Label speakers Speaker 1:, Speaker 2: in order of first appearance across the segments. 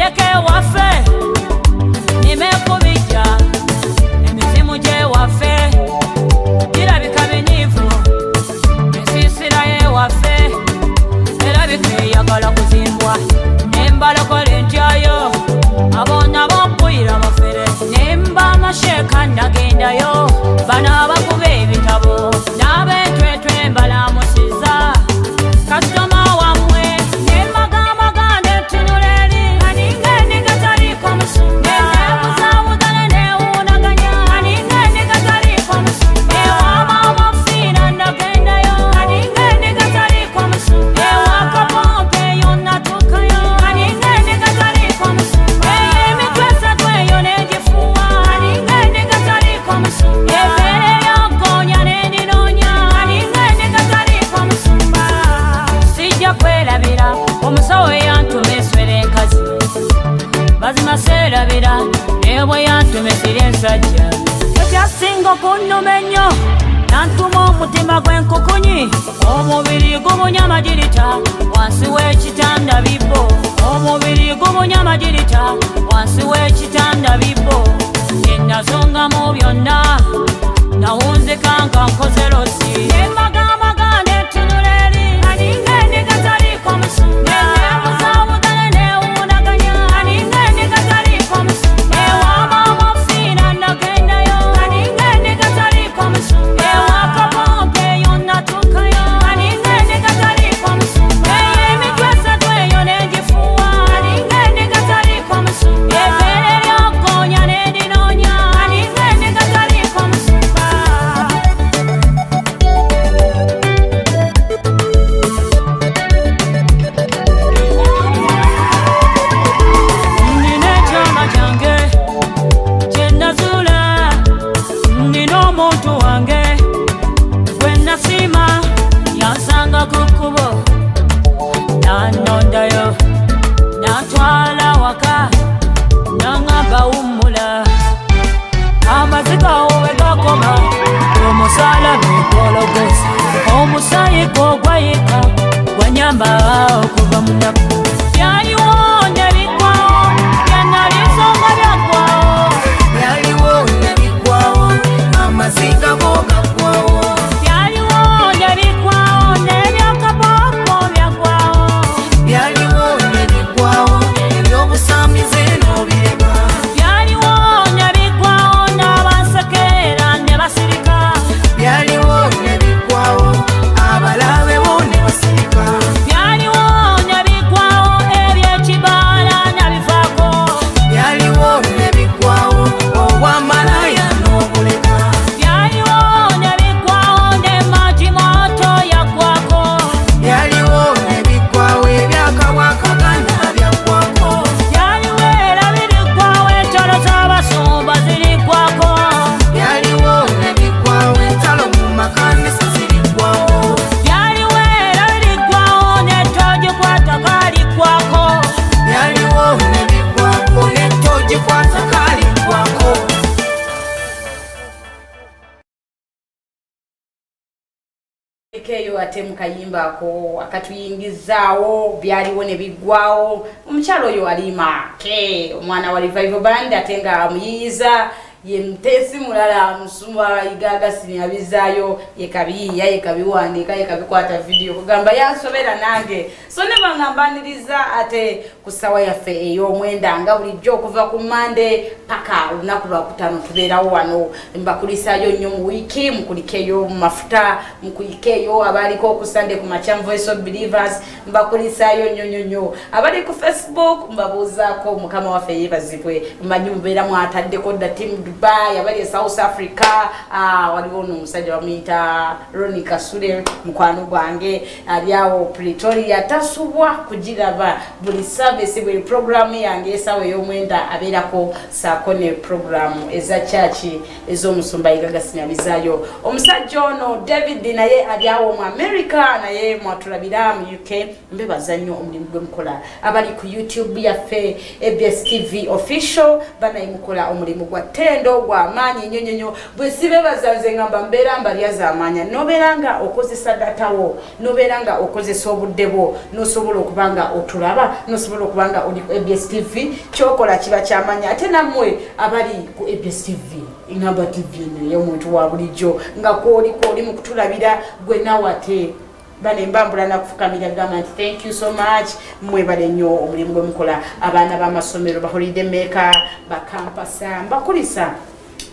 Speaker 1: Ndeka ewaffe nimekubijja, emizimu gy'ewaffe girabika binyiivu, ensiisira y'ewaffe erabika eyagala kuzimbwa. Nembalokola entyayo abo nabo mpuyira bafere, nemba amasheeka nagendayo, bano abakuba ebitabo n'abentwetwe mbalamusiza kasitoma wammwe, nembagamba netunula eri aninga endiga taliiko musumba, nebuzaabuzana newuunaganya aninga endiga taliiko musumba, ewa maama nagendayo aninga endiga taliiko musumba, ewa kapompe eyo natuukayo aninga endiga taliiko musumba, emitwe esatu eyo negifuuwa aninga endiga taliiko musumba, embeera eyagoonya nendinoonya aninga endiga taliiko musumba. Sijja kwerabira omusawo eyantuma eswera enkazi, mazima seerabira naye bwe yantuma esiri ensajja. Ekyasinga okunnuma ennyo, nantuma omutima gw'enkukunyi, omubiri gubunya amagirita wansi w'ekitanda bibbo, omubiri gubunya amagirita wansi w'ekitanda bibbo. Enazongamu byonna nawunzika nga nkoze losi, nembagamba netunula eri aninga endiga taliiko musumba, nebuzaabuzana newuunaganya aninga endiga taliiko musumba, ewa maama Fiina nagendayo aninga endiga taliiko musumba, ewa kapompe eyo natuukayo aninga endiga taliiko musumba, emitwe esatu eyo negifuuwa aninga endiga taliiko musumba, ebbeere lyagoonya nendinoonya aninga endiga taliiko musumba. Nina ekyama kyange kye nazuula, nina omuntu wange gwe nasiima, yansanga ku kkubo n'annondayo n'antwala waka n'aŋŋamba wummula, amaziga awo we gakoma, omusalaba egwologosa, omusaayi gwo gwayika gwanyamba okuva mu nnaku. Byaliwo ne biggwawo, byanalizo nga byaggwawo.
Speaker 2: Byaliwo ne biggwawo, amaziga go gaggwawo.
Speaker 1: Byaliwo ne biggwawo, n'ebyakapopo byaggwawo.
Speaker 2: Byaliwo ne biggwawo, ebyobusamize n'obirema.
Speaker 1: Byaliwo ne biggwawo, n'abansekerera ne basirika.
Speaker 2: Byaliwo ne biggwawo, abalabe bo ne basirika.
Speaker 1: Byaliwo ne biggwawo, ebyekibaala nabivaako.
Speaker 2: Byaliwo ne biggwawo, obwamalaya n'obuleka.
Speaker 1: Byaliwo ne biggwawo, ne majimoto yaggwako.
Speaker 2: Byaliwo ne biggwawo, ebyakabwakaganda byaggwako.
Speaker 1: Byaliwo era biriggwawo, entalo z'abasumba ziriggwako.
Speaker 2: Byaliwo ne biggwawo, entalo mu makanisa ziriggwawo.
Speaker 1: Byaliwo era biriggwawo, n'etogikwata kaliggwako.
Speaker 2: Byaliwo ne biggwako, n'etogikwata kaliggwako.
Speaker 3: Eyo ate mu kayimba ako akatuyingizaawo byaliwo ne biggwawo, omukyalo oyo Alima ke omwana wa Revival Band, ate nga amuyiyiza ye muteesi mulala musumba Igagasini abizaayo, ye kabiyiiya, ye kabiwandiika, ye kabikwata vidiyo, kugamba yansobera nange. So ne bangambaniriza ate ku ssaawa yaffe ey'omwenda nga bulijjo okuva ku Mande paka olunaku lwakutaano tubeerawo wano. Mbakulisaayo nnyo mu wiiki, mukulikeyo mu mafuta, mukulikeyo abaliko ku Sunday ku makya Voice of Believers, mbakulisaayo nnyo nnyo nnyo. Abali ku Facebook mbabuuzaako, Mukama waffe yeebazibwe, mmanyi mubeera mwataddeko dda team Dubai, abali e South Africa, waliwo ono omusajja bamuyita Ronnie Kasule, mukwano gwange ali awo Pretoria, tasubwa kugiraba buli service, buli programu yange esaawa ey'omwenda abeerako, saako ne programu eza kyaki ez'omusumba Igagasinabizayo. Omusajja ono David naye ali awo mu America, naye mwatulabira mu UK, mbebaza nnyo omulimu gwe mukola. Abali ku YouTube yaffe ABS TV official, banaye mukola omulimu gwa ttendo gwa maanyi nnyo nnyo nnyo. Bwe sibebaza nze ngamba mbeera mbalya z'amaanya, nobeera nga okozesa data wo, nobeera nga okozesa obudde bwo, nosobola okuba nga otulaba, nosobola okuba nga oli ku ABS TV, kyokola kiba kyamanya. Ate nammwe abali ku ABS TV, ngamba TV eno ey'omuntu wa bulijjo, nga kwoli kwoli mu kutulabira gwe nawe, ate bane mbambula nakufukamira gamba nti thank you so much, mwebale nnyo omulimu gwe mukola. Abaana b'amasomero, ba holiday maker, bakampasa, mbakulisa,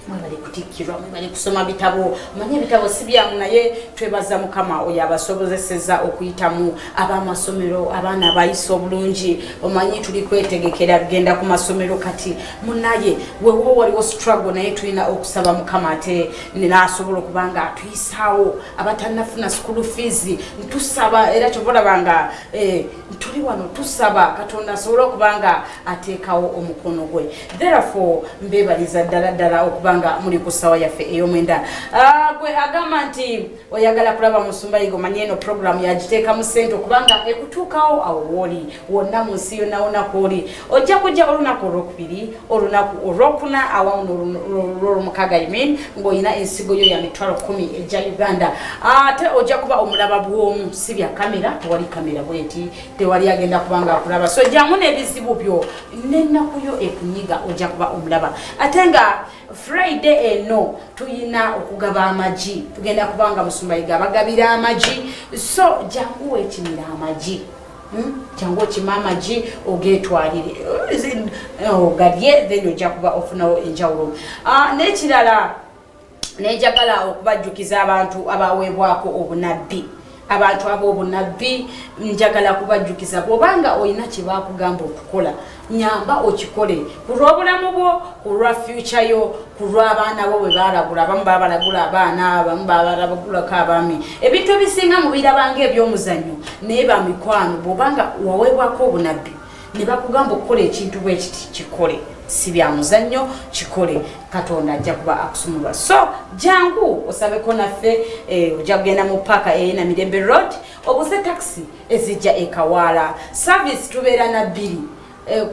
Speaker 3: mwebale kutikkirwa, mwebale kusoma bitabo. Manye ebitabo si byangu, naye twebaza Mukama oyo abasobozeseza okuyitamu. Ab'amasomero, abaana abayisa obulungi, omanyi tuli kwetegekera kugenda ku masomero kati. Munaye wewo waliwo struggle, naye tulina okusaba Mukama ate nasobola okuba nga atuyisaawo. Abatannafuna school fees, ntusaba era kyova olaba nga tuli wano tusaba Katonda asobole okuba nga ateekawo omukono gwe. Therefore mbebaliza ddala ddala okuba nga muli ku ssawa yaffe ey'omwenda. Gwe agamba nti oyagala kulaba Musumba Yiga, omanye eno programu yagiteekamu ssente okubanga ekutuukawo awo wooli wonna mu nsi yonna kwoli. Ojja kujja olunaku olwokubiri, olunaku olwokuna awamu n'olwomukaaga, imean ng'olina ensigo yo ya 100,000 ejja Uganda. Ate ojja kuba omulaba bwomu, si bya kamera, tewali kamera bweti, tewali agenda kuba nga akulaba. So jangu n'ebizibu byo n'ennaku yo ekunyiga, ojja kuba omulaba. Ate nga Friday eno tuyina okugaba amagi, tugenda kubanga Musumba Yiga abagabira amagi. So jangu weekimira amagi. Jangu okima amagi ogetwalire ogalye, then ojja kuba ofunawo enjawulo. N'ekirala nenjagala okubajjukiza abantu abaweebwako obunabbi, abantu ab'obunabbi, njagala kubajjukiza, bw'obanga olina kye bakugamba okukola, nyamba okikole ku lw'obulamu bwo, ku lwa future yo, ku lw'abaana bo bwe balagula. Abamu babalagula abaana, abamu babalagulako abaami. Ebintu ebisinga mubirabanga ebyomuzannyo, naye bamikwano, bw'obanga waweebwako obunabbi ne bakugamba okukola ekintu bwe kiti, kikole. Si bya muzannyo, kikole, Katonda ajja kuba akusumulwa. So jangu osabeko naffe. Ojja kugenda mu paaka eyina Mirembe Road, obuze taxi ezijja ekawaala. Service tubeera na bbiri,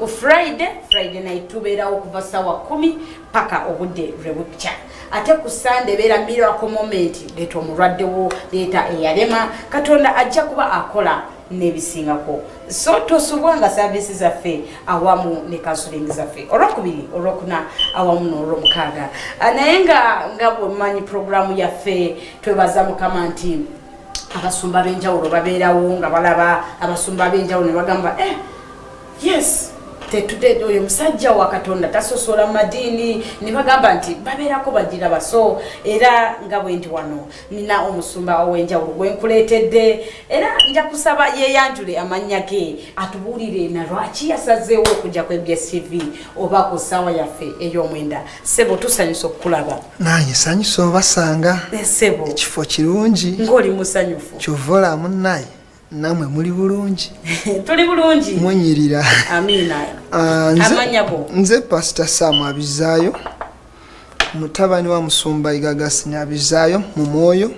Speaker 3: ku Friday, Friday night tubeerawo okuva sawa 10 paka obudde lwe bukya. Ate ku Sunday beera miracle moment, leeta omulwaddewo, leeta eyalema, Katonda ajja kuba akola n'ebisingako. So tosubwanga service zaffe awamu ne counseling zaffe olwokubiri, olwokuna awamu n'olwomukaaga. Naye nga bwemumanyi programu yaffe, twebaza Mukama nti abasumba b'enjawulo babeerawo nga balaba abasumba b'enjawulo ne bagamba, "Eh, yes, oyo musajja wa Katonda, tasosola mu madiini," ne bagamba nti babeerako bagiraba. So era nga bwe ndi wano, nina omusumba ow'enjawulo gwe nkuleetedde, era nja kusaba yeeyanjule amannya ge, atubuulire na lwaki yasazeewo okujja ku ABS TV oba ku ssaawa yaffe ey'omwenda. Sebo, tusanyusa okukulaba.
Speaker 4: Nange sanyusa obasanga.
Speaker 3: Sebo.
Speaker 4: Ekifo kirungi.
Speaker 3: Ng'oli musanyufu.
Speaker 4: Kyova olaba munnaye, namwe muli bulungi?
Speaker 3: Tuli bulungi.
Speaker 4: Munyirira.
Speaker 3: Amiina.
Speaker 4: Ah,
Speaker 3: Amannya go?
Speaker 4: Nze Pasita Sam Abizaayo, mutabani wa Musumba Igagasini Abizaayo mu mwoyo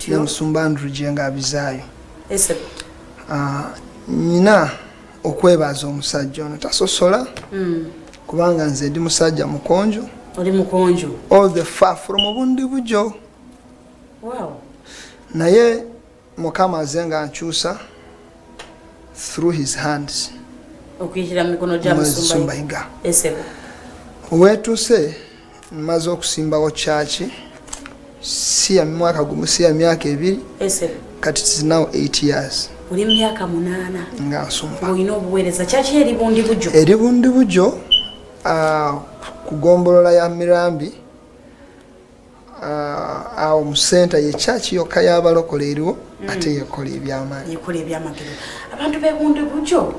Speaker 4: ne Musumba Andrew Jenga Abizaayo.
Speaker 3: Esebo.
Speaker 4: Ah, nyina okwebaza omusajja ono tasosola, kubanga nze ndi musajja mukonjo.
Speaker 3: Oli mukonjo.
Speaker 4: All the far from Bundi Bujo. Naye Mukama aze nga nkyusa through his hands.
Speaker 3: Okuyitira mu mikono gya
Speaker 4: Musumba
Speaker 3: Musumba.
Speaker 4: Yiga.
Speaker 3: Esebo.
Speaker 4: Wetuuse maze okusimbawo kyaki, si ya mwaka gumu, si ya myaka 2.
Speaker 3: Esebo.
Speaker 4: Kati it is now 8 years.
Speaker 3: Oli myaka 8.
Speaker 4: Nga nsumba.
Speaker 3: Ng'olina obuweereza kyaki eri Bundi Bujo?
Speaker 4: Eri Bundi Bujo, ku gombolola ya Mirambi, awo mu senta ye kyaki yokka y'abalokole eriwo, ate yekola ebyamaanyi.
Speaker 3: Yekola ebyamagero. Abantu b'ebundi Bujo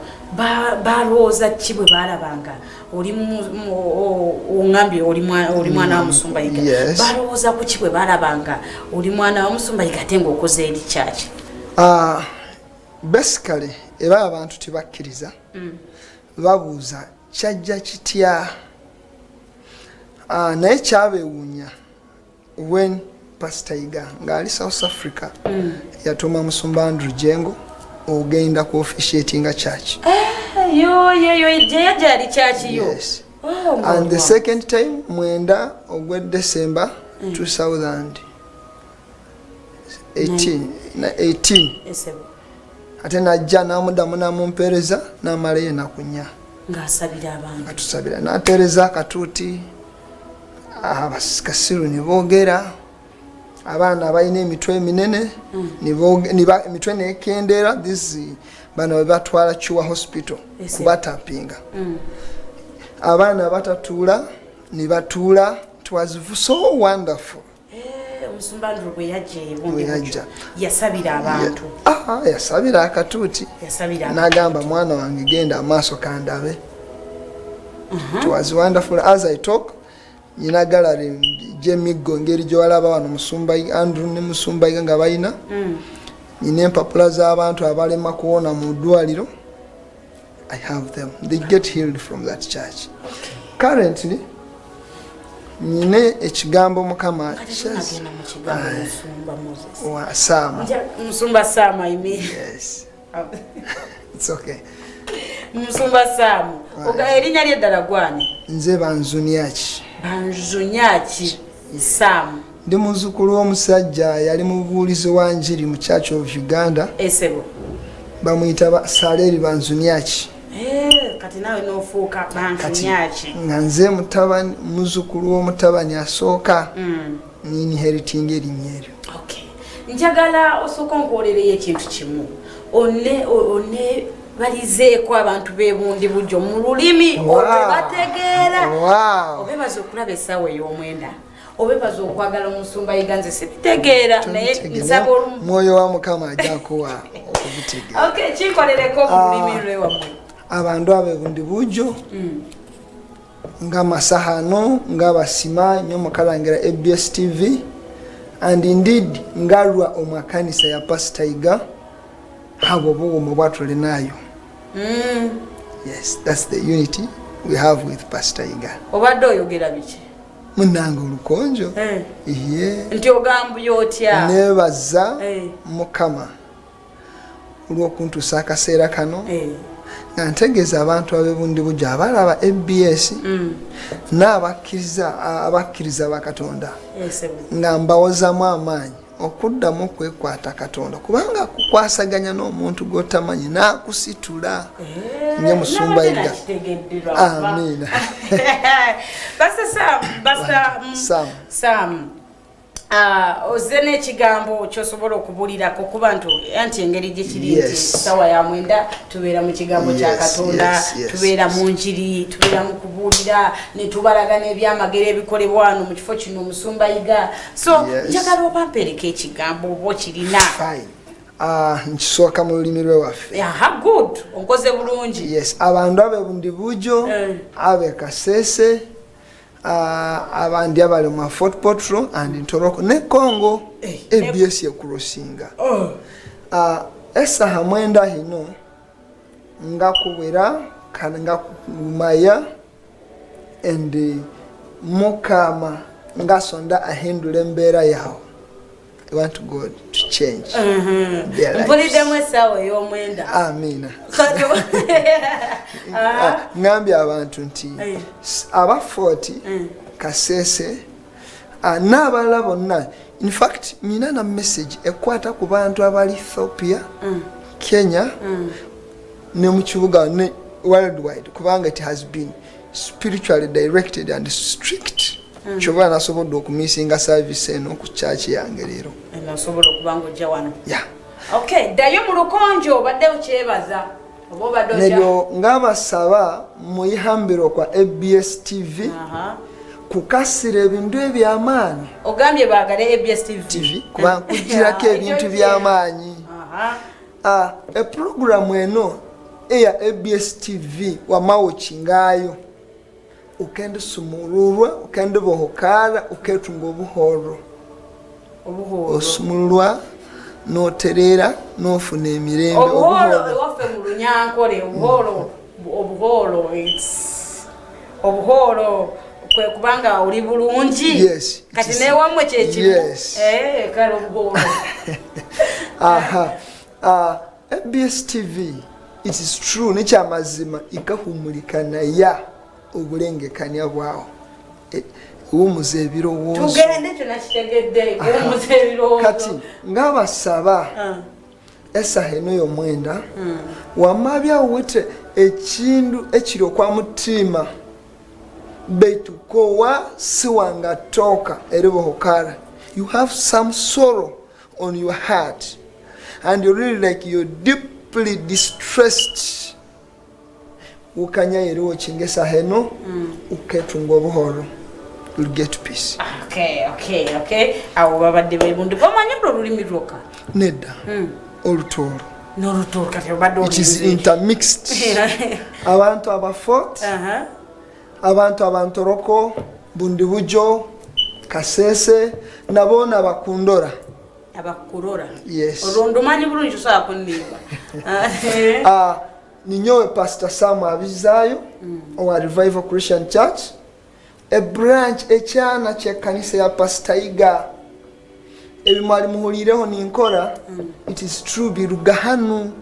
Speaker 3: balowooza ki bwe balabanga oli oŋambye oli mwana wa Musumba Yiga?
Speaker 4: Yes.
Speaker 3: Balowooza ku ki bwe balabanga oli mwana wa Musumba Yiga ate ng'okoze eri kyaki?
Speaker 4: Basically era abantu tebakkiriza, babuuza kyajja kitya. Naye kyabeewuunya when Pastor Yiga ng'ali South Africa yatuma Musumba Andrew Jengo ogenda ku officiatinga church.
Speaker 3: Yo yeyo gye yajja yali kyaki yo?
Speaker 4: Yes.
Speaker 3: Oh,
Speaker 4: and the
Speaker 3: wow.
Speaker 4: second time 9 ogwe December 2018 na 18.
Speaker 3: Esebo.
Speaker 4: Ate najja namuddamu namumpeereza, namalayo enaku 4.
Speaker 3: Ng'asabira abantu.
Speaker 4: Nga tusabira, nateereza akatuuti, abakasiru ne boogera, abaana abalina emitwe eminene emitwe nekendeera. This bano bebatwala Cure Hospital kubatapinga. Abaana abatatuula ne batuula. It was so wonderful.
Speaker 3: Eh, omusumba Andrew bwe yajja
Speaker 4: Bwe
Speaker 3: ebundi
Speaker 4: yajja.
Speaker 3: yasabira abantu.
Speaker 4: Ah, yasabira akatuuti.
Speaker 3: Yasabira.
Speaker 4: N'agamba, "Mwana wange, genda amaaso kandabe." It was wonderful. As I talk, nyina gallery gyemiggo, engeri gyewalaba wano musumba Andrew ne musumba Yiga nga balina. Nyina empapula z'abantu abalema kuwona mu ddwaliro. I have them, they get healed from that church. Currently nyina ekigambo Mukama
Speaker 3: Kati tunagenda mu kigambo, musumba Moses.
Speaker 4: Wa Saama.
Speaker 3: Musumba Saama, I mean.
Speaker 4: Yes, it's okay.
Speaker 3: Musumba Saamu. Erinnya lyeddala gwani?
Speaker 4: Nze Banzunyaki.
Speaker 3: Banzunyaki Saamu.
Speaker 4: Ndi muzzukulu w'omusajja yali mubuulizi wa njiri mu Church of Uganda.
Speaker 3: Esebo.
Speaker 4: Bamuyita Saleri Banzunyaki.
Speaker 3: Eh, kati naawe nofuuka
Speaker 4: Kati
Speaker 3: Banzunyaki.
Speaker 4: nga nze mutabani, muzzukulu w'omutabani asooka, ninheritinga erinnya eryo.
Speaker 3: Okay, njagala osooka onkolereyo ekintu kimu, one balizeeko abantu b'ebundi bujjo mu lulimi olwe bategeera. Obebaza okulaba essaawa ey'omwenda, obebaza okwagala omusumba Yiga. Nze sibitegeera, naye nsaba olumu.
Speaker 4: Mwoyo wa Mukama ajja kuwa okubitegeera.
Speaker 3: Okay, kinkolereko mu lulimi lwewammwe.
Speaker 4: Abantu abebundi bujjo nga masahano nga basima nyo mukalangira ABS TV and indeed ngalwa omwakanisa ya Pastor Iga, habwo obuwumu bwatulinayo. Yes, that's the unity we have with Pastor Iga.
Speaker 3: Obadde oyogera biki?
Speaker 4: Munange, olukonjo. Ye.
Speaker 3: Nti ogambuye otya?
Speaker 4: Nebaza Mukama olw'okuntuusa akaseera kano nga ntegeeza abantu abebundi bujja abalaba ABS n'abakkiriza, abakkiriza bakatonda,
Speaker 3: Esebo.
Speaker 4: nga mbawozamu amaanyi okuddamu okwekwata Katonda, kubanga kukwasaganya n'omuntu gw'otamanyi n'akusitula nye musumba Yiga.
Speaker 3: Nakitegedde lwakuba.
Speaker 4: Amiina.
Speaker 3: Pastor Sam, Pastor
Speaker 4: Sam.
Speaker 3: Sam. Ah, ozze n'ekigambo kyosobola okubulirako ku bantu, anti engeri gye kiri nti sawa ya 9 tubeera mu kigambo kya Katonda, tubeera mu njiri, tubeera mu kubuulira ne tubalaga n'ebyamagero ebikolebwa wano mu kifo kino omusumba Yiga. So njagala oba mpeereko ekigambo oba okirina.
Speaker 4: Fine. Ah, nkisooka mu lulimi lwewaffe.
Speaker 3: Aha, good, onkoze bulungi.
Speaker 4: Yes, abantu abebundi bujo, abe Kasese, abandi abali mu Fort Portal and Ntoroko ne Congo, ABS ekurosinga.
Speaker 3: Oh.
Speaker 4: Esaha 9 hino ngakubwera kandi ngakumaya and Mukama ngasonda ahindula embeera yawe. I want God to change their lives.
Speaker 3: Mpuliddemu essaawa ey'omwenda.
Speaker 4: Amina.
Speaker 3: Kati
Speaker 4: Ah, ngambye abantu nti aba Fort, Kasese, n'abalala bonna. In fact nyina na message ekwata ku bantu abali Ethiopia, Kenya ne mu kibuga ne worldwide, kubanga it has been spiritually directed and strict. Kyoba nasobodde okumisinga service eno ku church yange leero.
Speaker 3: Osobola okuba nga ojja wano.
Speaker 4: Yeah.
Speaker 3: Okay, ddayo mu lukonjo, obadde okyebaza oba obadde otya?
Speaker 4: Neryo ngabasaba muyihambiro kwa ABS TV kukasira ebintu ebyamaanyi.
Speaker 3: Ogambye baagale ABS TV.
Speaker 4: TV, kuba kugirako ebintu byamaanyi. Ah, epuroguramu eno eya ABS TV wamawukingayo ukenda sumululwa, ukenda bohokara, uketunga obuhoro.
Speaker 3: Obuhoolo.
Speaker 4: Osumululwa noterera nofuna emirembe.
Speaker 3: Obuhoolo.
Speaker 4: Obuhoro.
Speaker 3: Ewaffe mu Lunyankole obuhoolo, obuhoolo, obuhoolo kwe kubanga oli bulungi.
Speaker 4: Yes, it
Speaker 3: Kati newammwe kyekimu?
Speaker 4: Yes.
Speaker 3: Eh, kale obuhoolo.
Speaker 4: Aha. ABS TV, it is true, nekyamazima ikahumulikana ya obulengekanya bwawo. Ewumuza ebirowoozo.
Speaker 3: Tugende, ekyo nakitegedde, ewumuza ebirowoozo.
Speaker 4: Kati ngabasaba, Esaha eno yomwenda wamabya wite ekindu ekiri okwa mutima baitu kowa siwangatoka eribohokara. You have some sorrow on your heart and you really like you're deeply distressed. Ukanya eriwo kinga esaha eno uketunga obuhoro, you'll get peace.
Speaker 3: Okay, abo babadde bebundi omanyi lwo olulimi lwokka?
Speaker 4: Nedda, Olutooro.
Speaker 3: N'Olutooro kati obadde
Speaker 4: It is
Speaker 3: olinze.
Speaker 4: intermixed. Abantu abafort, abantu abantoroko, Bundibujo, Kasese, nabona bakundora.
Speaker 3: Abakurora.
Speaker 4: Yes.
Speaker 3: Olwo ndumanyi bulungi, tosobola kunnimba.
Speaker 4: Ninyowe Pastor Sam Abizayo owa Revival Christian Church, a branch ekyana kyekkanisa ya Pastor Iga. Ebimwali muhulireho ninkora, it is true, biruga hanu.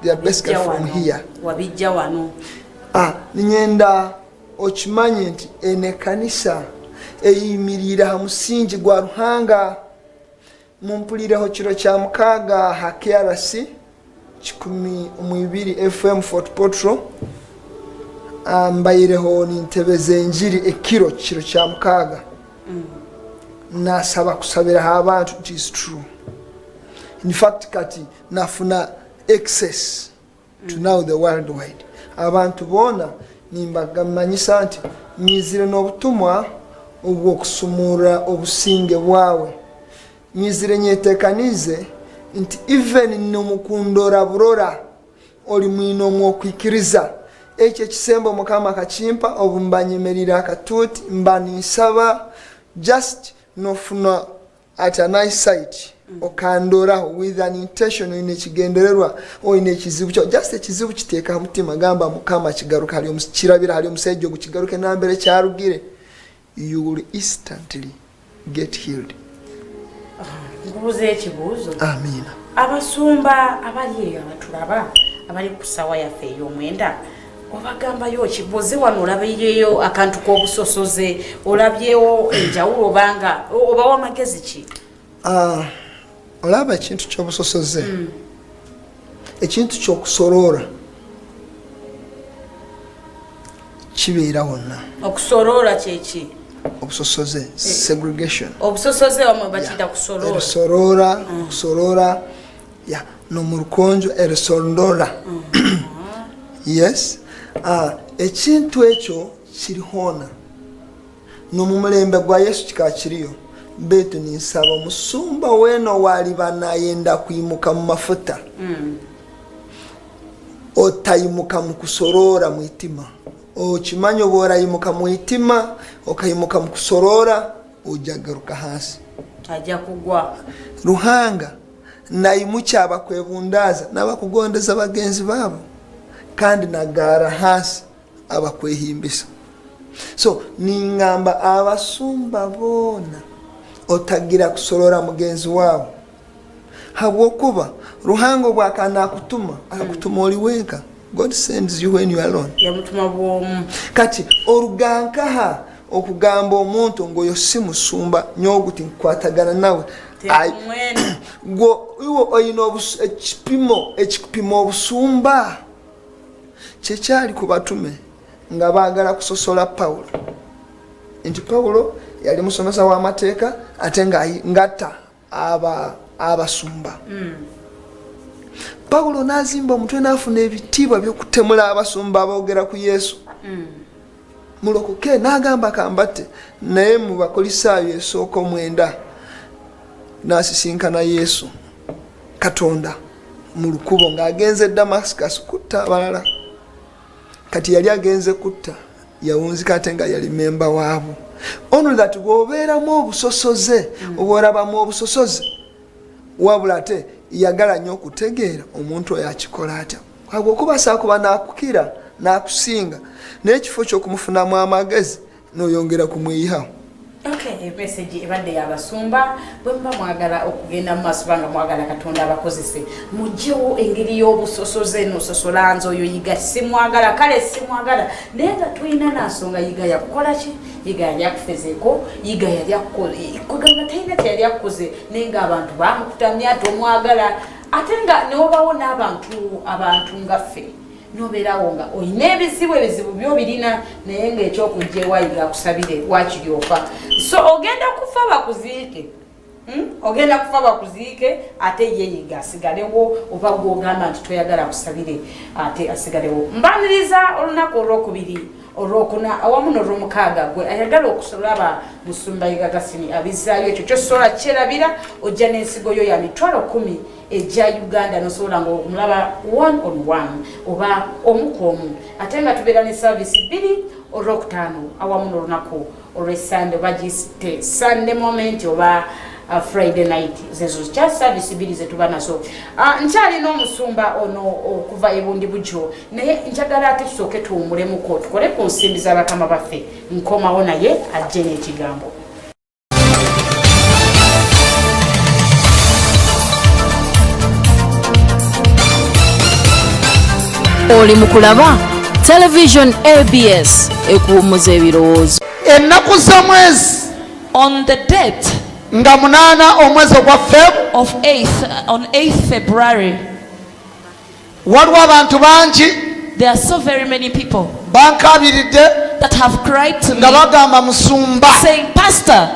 Speaker 4: They are basically
Speaker 3: Bijja
Speaker 4: from
Speaker 3: wano.
Speaker 4: here.
Speaker 3: Wabijja wano.
Speaker 4: Ninyenda okimanye nti eno ekkanisa eyimirire ha musingi gwa Ruhanga. Mumpulireho kiro kya 6 ha KRC 102 FM Fort Portal. Mbayireho nintebeza enjiri ekiro kiro kya 6. Nasaba kusabiraho abantu. It is true, in fact kati nafuna access to now the worldwide. Abantu boona nimbagamanyisa nti nyizire n'obutumwa obw'okusumura obusinge bwawe. Nyizire nyetekanize nti even nomukundora burora oli mwine omwokwikiriza. Ekyo ekisembo Mukama akakimpa obu mba nyemerire akatuuti mba ninsaba, just nofuna at an eyesight okandoraho with an intention, oyina ekigendererwa, oyina ekizibu kyo, just ekizibu kiteeka ha mutima, gamba Mukama kigaruka hali kirabira hali omusajja ogu, kigaruke nambere kyarugire, you will instantly get healed.
Speaker 3: Nkubuza ekibuuzo.
Speaker 4: Amina.
Speaker 3: Abasumba abali eyo abatulaba, abali ku ssaawa yaffe ey'omwenda, obagambayo kibuuze wano, olabireyo akantu k'obusosoze, olabyewo enjawulo, obanga obawa amagezi ki?
Speaker 4: Olaba ekintu ky'obusosoze, ekintu ky'okusoroora kibeera wonna.
Speaker 3: Okusoroora kyeki?
Speaker 4: Obusosoze, segregation.
Speaker 3: Obusosoze wamwe bakiyita kusoroora?
Speaker 4: Erisoroora, kusoroora ya nomurukonjo erisondora, yes. Ekintu ekyo kiri hoona n'omumulembe gwa Yesu kikaba kiriyo. Baitu ninsaba omusumba weena waliba nayenda kwimuka mu mafuta, otayimuka mu kusoroora mu itima. Okimanya oba orayimuka mu itima, okayimuka mu kusoroora, ojagaruka hansi.
Speaker 3: Ajja kugwa.
Speaker 4: Ruhanga naimukya abakwebundaaza n'abakugondeza bagenzi baabo, kandi nagaara hansi abakwehimbisa. So ningamba abasumba boona, otagira kusorora mugenzi waawe, habwokuba Ruhanga obwaka nakutuma, akakutuma oli wenka. God sends you when you are alone.
Speaker 3: Yamutuma bwomu.
Speaker 4: Kati orugankaha okugamba omuntu ngaoyo si musumba nyogu tinkukwatagana nawe.
Speaker 3: Tekumwena.
Speaker 4: Gwo iwe oyina ekipimo ekikupima obusumba? Kyekyali ku batume nga baagala kusosola Pawulo, nti Pawulo yali musomesa w'amateeka ate ngatta abasumba. Pawulo n'azimba omutwe n'afuna ebitiibwa by'okutemula abasumba aboogera ku Yesu, mulokoke, n'agamba kambatte. Naye mu Bakolisaayo esooka 9, n'asisinkana Yesu Katonda mu lukubo ng'agenze Damascus kutta abalala. Kati yali agenze kutta, yawunzika ate nga yali memba waabo. Ono that bw'obeeramu obusosoze, oba orabamu obusosoze, wabula ate yagala nnyo okutegeera omuntu oyo akikola atya, habwokuba saakuba nakukira nakusinga, naye ekifo ky'okumufunamu amagezi noyongera kumweyihaho.
Speaker 3: Okay, message ebadde yabasumba. Bwe muba mwagala okugenda mu maaso, banga mwagala Katonda abakozese, mugyewo engeri y'obusosoze. Nososola nze oyo Yiga simwagala, kale simwagala, naye nga tulina nansonga. Yiga yakukola ki? Yiga yali akufezeeko? Yiga yali kugamba talina kyeyali akukoze, naye ng'abantu bamukutamya, tomwagala. Ate nga newabawo n'abantu abantu nga ffe nobeerawo nga olina ebizibu, ebizibu byobirina, naye ngaekyokujja ewayiga akusabire wakiri ofa. So ogenda kufa bakuziike. Ogenda kufa bakuziike, ate yeyiga asigalewo, oba gwogamba nti toyagala kusabire ate asigalewo. Mbaniriza olunaku olwokubiri, olwokuna awamu n'olwomukaaga. Gwe ayagala okusolaba Musumba Yiga Gasini abizaayo, ekyo kyosobola kyerabira. Ojja n'ensigo yo ya 100,000 ejja Uganda, nosobola nga okumulaba one on one oba omu ku omu. Ate nga tubeera ne service bbiri, olwokutaano awamu n'olunaku olwesande, oba gisite Sunday moment oba Friday night. Zezo kya service bbiri zetuba nazo. Nkyalina omusumba ono okuva ebundi bujo, naye njagala ate tusooke tuwumulemuko, tukole ku nsimbi z'abakama baffe. Nkomawo naye ajje n'ekigambo.
Speaker 1: Oli mu kulaba Television ABS, ekuwummuza ebirowoozo.
Speaker 5: Ennaku z'omwezi
Speaker 6: On the date
Speaker 5: nga 8 omwezi ogwa Feb
Speaker 6: of 8th, on 8th February,
Speaker 5: waliwo abantu bangi
Speaker 6: there are so very many people
Speaker 5: bankabiridde
Speaker 6: that have cried to me
Speaker 5: nga bagamba, "Musumba,
Speaker 6: saying, 'Pastor,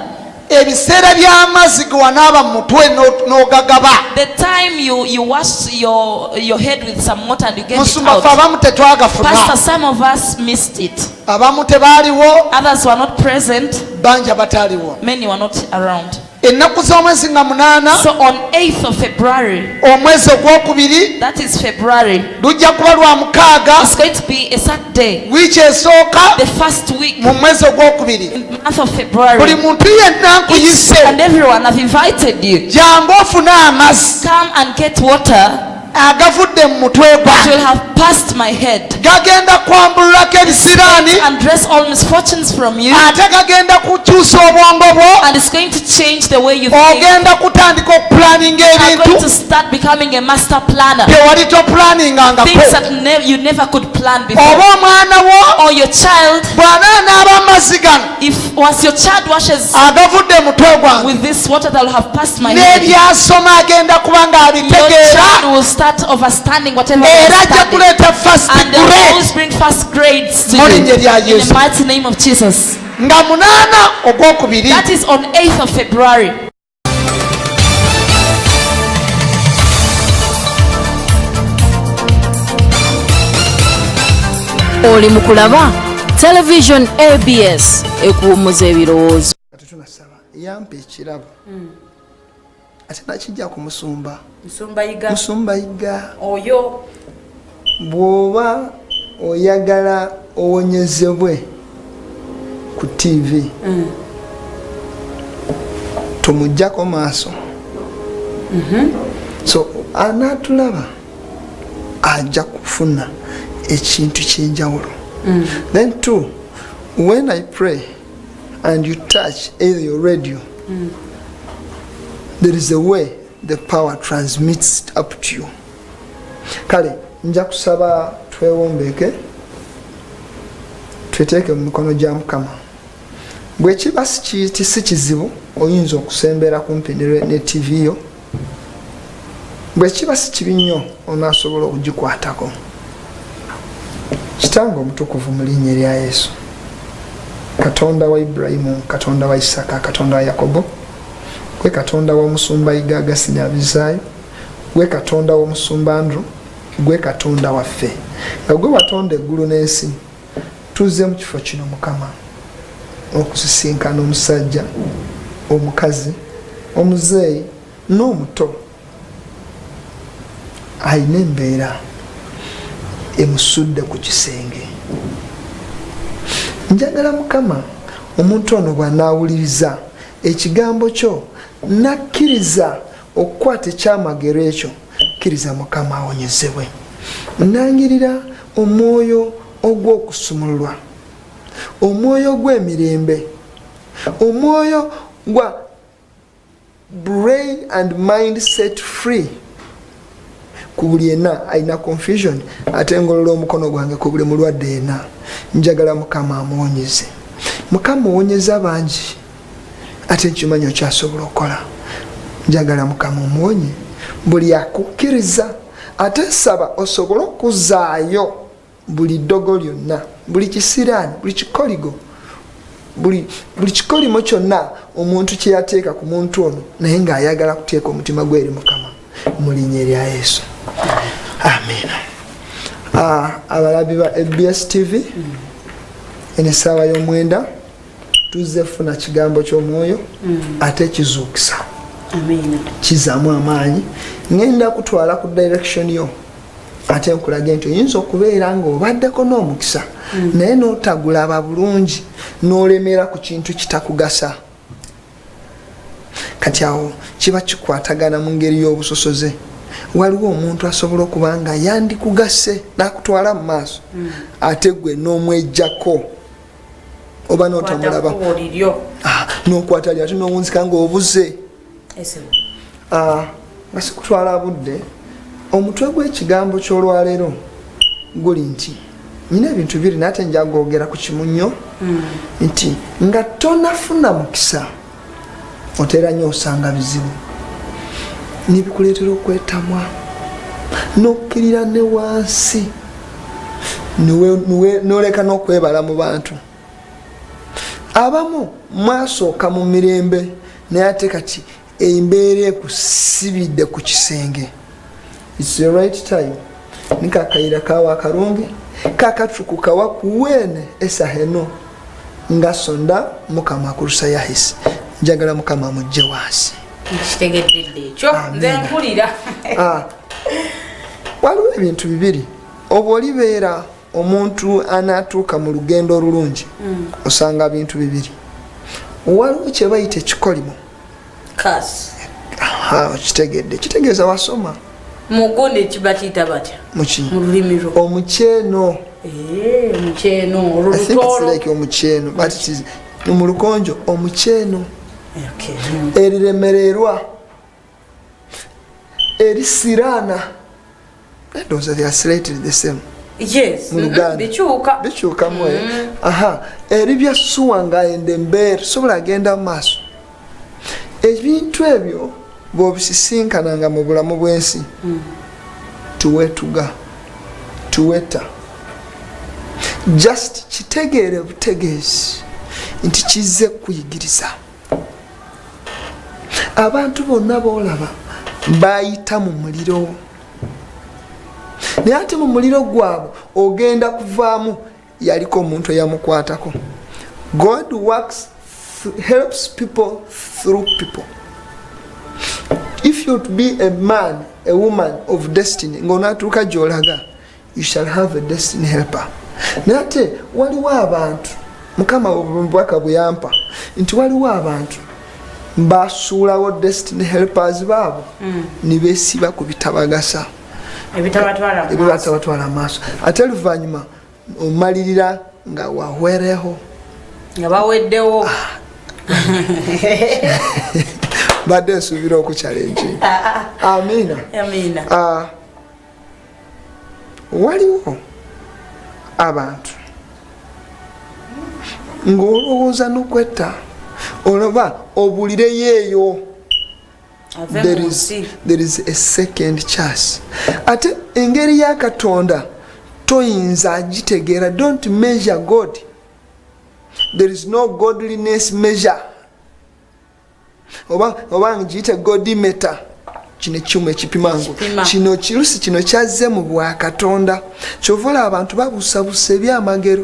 Speaker 5: ebiseera by'amazzi ge wanaaba mu mutwe n'ogagaba,
Speaker 6: the time you wash your head with some water and you get it
Speaker 5: musumba,
Speaker 6: out.'
Speaker 5: ffe abamu tetwagafuna."
Speaker 6: Pastor, some of us missed it.
Speaker 5: Abamu tebaaliwo.
Speaker 6: Others were not present.
Speaker 5: Bangi abataaliwo.
Speaker 6: Many were not around.
Speaker 5: Ennaku z'omwezi nga 8
Speaker 6: So on 8th of February,
Speaker 5: omwezi ogwokubiri,
Speaker 6: that is February,
Speaker 5: lujja kuba lwa mukaaga,
Speaker 6: it's going to be a Saturday,
Speaker 5: wiiki esooka
Speaker 6: the first week
Speaker 5: mu mwezi ogwokubiri.
Speaker 6: in the month of
Speaker 5: Buli
Speaker 6: February.
Speaker 5: muntu yenna nkuyise,
Speaker 6: And everyone, I've invited you.
Speaker 5: jangu ofune amazzi
Speaker 6: Come and get water
Speaker 5: agavudde mu mutwe
Speaker 6: that
Speaker 5: gwange.
Speaker 6: will have passed my head
Speaker 5: Gagenda kwambululako ebisiraani,
Speaker 6: and dress all misfortunes from you,
Speaker 5: ate gagenda kukyusa obwongo bwo.
Speaker 6: and it's going to change the way you think.
Speaker 5: Ogenda kutandika okupulaninga
Speaker 6: You are
Speaker 5: ebintu
Speaker 6: going to start becoming a master planner.
Speaker 5: byewali topulaningangako.
Speaker 6: Things that you never could plan before.
Speaker 5: Oba omwana wo
Speaker 6: Or your child,
Speaker 5: bw'anaanaaba amazzi gano
Speaker 6: if once your child washes
Speaker 5: agavudde mu mutwe gwange,
Speaker 6: with this water that will have passed my head,
Speaker 5: n'ebyasoma agenda kuba
Speaker 6: your
Speaker 5: ng'abitegeera,
Speaker 6: child will start overstanding whatever they
Speaker 5: era
Speaker 6: are
Speaker 5: ajja
Speaker 6: studying.
Speaker 5: kuleeta first
Speaker 6: And they'll
Speaker 5: grade
Speaker 6: always bring first grades to
Speaker 5: mu
Speaker 6: you.
Speaker 5: linnya lya
Speaker 6: In the
Speaker 5: Yesu.
Speaker 6: mighty name of Jesus.
Speaker 5: Nga 8 ogwokubiri.
Speaker 6: That is on 8th of February.
Speaker 1: Oli mu kulaba Television ABS, ekuwummuza ebirowoozo.
Speaker 4: Tetunasaba, yampa ekirabo ate nakijja ku musumba.
Speaker 3: Musumba Yiga.
Speaker 4: Musumba Yiga.
Speaker 3: Oyo.
Speaker 4: Bw'oba oyagala owonyezebwe ku TV, tumugjako maaso. So anaatulaba ajja kufuna ekintu kyenjawulo. Then two, when I pray and you touch either your radio, there is a way the power transmits up to you. Kale nja kusaba twewombeke, tweteeke mu mikono gya Mukama. Bwe kiba si kizibu, oyinza okusembera kumpi ne TV yo. Bwe kiba si kibi nnyo, onaasobola okugikwatako. Kitange omutukuvu, mu linnya erya Yesu, Katonda wa Ibulayimu, Katonda wa Isaka, Katonda wa Yakobo, gwe Katonda w'omusumba Yiga Agasini Abizaayo, gwe Katonda w'omusumba Andrew, gwe Katonda waffe, nga gwe watonda eggulu n'ensi, tuzze mu kifo kino, Mukama, okusisinkana omusajja, omukazi, omuzeeyi n'omuto alina embeera emusudde ku kisenge. Njagala, Mukama, omuntu ono bw'anaawuliriza ekigambo kyo nakkiriza okukwata ekyamagero ekyo, kkiriza, Mukama, awonyezebwe. Nangirira omwoyo ogw'okusumululwa, omwoyo gw'emirembe, omwoyo gwa brain and mind set free ku buli yenna alina confusion. Ate ngolola omukono gwange ku buli mulwadde yenna, njagala Mukama amuwonyeze. Mukama, owonyeza bangi, ate nkimanyi okyasobola okukola. Njagala, Mukama, omuwonye. Buli akukkiriza, ate nsaba osobole okuzaayo buli ddogo lyonna, buli kisiraani, buli kikoligo, buli kikolimo kyonna omuntu kye yateeka ku muntu ono, naye ng'ayagala kuteeka omutima gwe eri Mukama, mu linnya erya Yesu, amiina. Abalabi ba ABS TV, eno essaawa y'omwenda tuzze funa kigambo ky'omwoyo ate kizuukisa, kizaamu amaanyi. Ngenda kutwala ku direction yo, ate nkulage nti oyinza okubeera ng'obaddeko n'omukisa, naye n'otagulaba bulungi, n'olemera ku kintu kitakugasa. Kati awo kiba kikwatagana mu ngeri y'obusosoze. Waliwo omuntu asobola okuba nga yandikugase n'akutwala mu maaso, ate gwe n'omwejjako oba n'otamulaba, n'okwata ly ate n'owunzika ng'obuze. Nga sikutwala budde, omutwe gw'ekigambo ky'olwaleero guli nti nyina ebintu biri, naye ate njagogera ku kimu nnyo, nti nga tonafuna mukisa otera nnyo osanga bizibu nibikuleetera okwetamwa n'okkirira ne wansi, n'oleka n'okwebala mu bantu. Abamu mwasooka mu mirembe, naye ate kati embeera ekusibidde ku kisenge. It's the right time, nikakayira kawa akarungi kakatukukawa kuwene esaheno nga sonda Mukama akurusa yahisi. Njagala Mukama amugje wansi.
Speaker 3: Nkitegedde ekyo, nze mpulira.
Speaker 4: Waliwo ebintu bibiri oba olibeera omuntu anaatuuka mu lugendo olulungi, osanga bintu bibiri. Waliwo kye bayita ekikolimo. Okitegedde? Kitegeeza wasoma.
Speaker 3: Mugundi kiba kiyita batya?
Speaker 4: Muki?
Speaker 3: Mu lulimi lwo.
Speaker 4: Omukyeno.
Speaker 3: Omukyeno.
Speaker 4: I think it's like omukyeno, but it is mu lukonjo omukyeno, eriremererwa, erisiraana. Ndowooza they are slightly the same.
Speaker 3: Yes.
Speaker 4: Mu Luganda.
Speaker 3: Bikyuka.
Speaker 4: Bikyukamu. Aha, eribyasuwa ng'ayenda embeera sobola agenda mu maaso. Ebintu ebyo bw'obisisinkananga mu bulamu bw'ensi, tuwetuga tuweta, just kitegeere butegeezi nti kizze kuyigiriza. Abantu bonna boolaba bayita mu muliro, naye ate mu muliro gwabwe ogenda kuvaamu yaliko omuntu eyamukwatako. God works, helps people through people. If you to be a man, a woman of destiny, ng'onaatuuka gy'olaga, you shall have a destiny helper. Naye ate waliwo abantu, Mukama bubaka bwe yampa nti waliwo abantu basuulawo destiny helpers baabo ne beesiba ku bitabagasa,
Speaker 3: ebitabatwala mu maaso.
Speaker 4: Ebibatabatwala maaso, ate oluvannyuma omalirira nga wahwereho.
Speaker 3: Nga baweddewo.
Speaker 4: Badde nsuubira okuchallenge. Amiina.
Speaker 3: Amiina.
Speaker 4: Waliwo abantu ng'olowooza n'okwetta olaba obulireyo eyo.
Speaker 3: Ave
Speaker 4: There
Speaker 3: mu
Speaker 4: is,
Speaker 3: nsi.
Speaker 4: There is a second chance. Ate engeri ya Katonda toyinza agitegeera. Don't measure God. There is no godliness measure, oba ngiyite godimeter, kino ekyuma ekipima ngu
Speaker 3: Ekipima.
Speaker 4: Kino kirusi, kino kyazze mu bwakatonda. Kyova olaba abantu babuusabuusa ebyamagero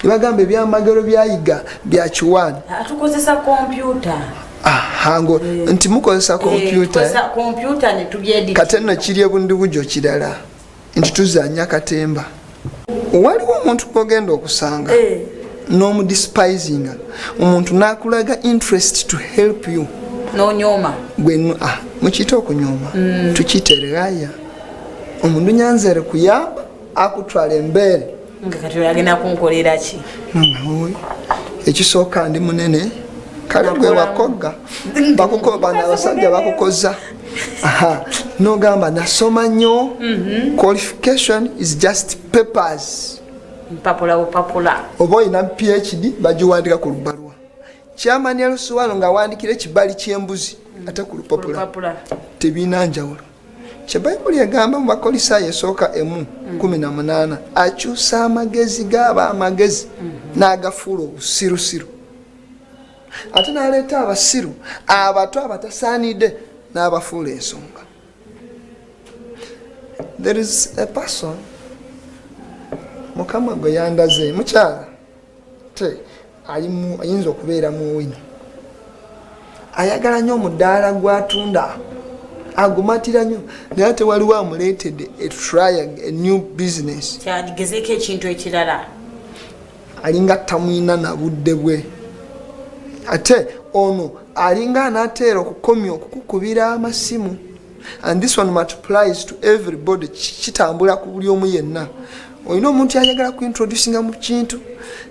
Speaker 4: ne bagamba ebyamagero byayiga bya kiwaani.
Speaker 3: Tukozesa kompyuta.
Speaker 4: Aha, ngo nti mukozesa kompyuta.
Speaker 3: Tukozesa kompyuta ne tubyedit.
Speaker 4: Kate nno kiri ebundibujo kirala nti tuzanya katemba. Waliwo omuntu gwogenda okusanga n'omudespisinga, omuntu n'akulaga interest to help you.
Speaker 3: N'onyooma.
Speaker 4: Gwe mukiyite okunyooma, tukiyite eraya. Omuntu nyanzere kuyamba akutwala embeere.
Speaker 3: Nga kati oyo agenda kunkolera ki?
Speaker 4: Oyo, ekisooka ndi munene, kale gwe wakogga. Bano abasajja bakukoza. Aha, nogamba nasoma nnyo. Qualification is just papers.
Speaker 3: Mpapula bupapula.
Speaker 4: Oba olina PhD, bagiwandika ku lubalwa. Chairman Yalusuwano ng'awandikira ekibali ky'embuzi ate ku lupapula.
Speaker 3: Lupapula.
Speaker 4: Tebirina njawulo. Kye Bayibuli egamba mu Bakolisaayo esooka emu 18, akyusa amagezi g'aba amagezi n'agafuula obusirusiru, ate n'aleeta abasiru abato abatasaanidde n'abafuula ensonga. There is a person Mukama gwe yandaze, mukyala te ayinza okubeera mu wino, ayagala nnyo omudaala gwatunda, agumatira nnyo, naye ate waliwo amuleetedde a try a new business,
Speaker 3: kyagezeko ekintu ekirala,
Speaker 4: alinga tamwina na budde bwe. Ate ono alinga anateera okukomya okukukubira amasimu, and this one multiplies to everybody, kitambula ku buli omu yenna. Olina omuntu ayagala kuintroducinga mu kintu,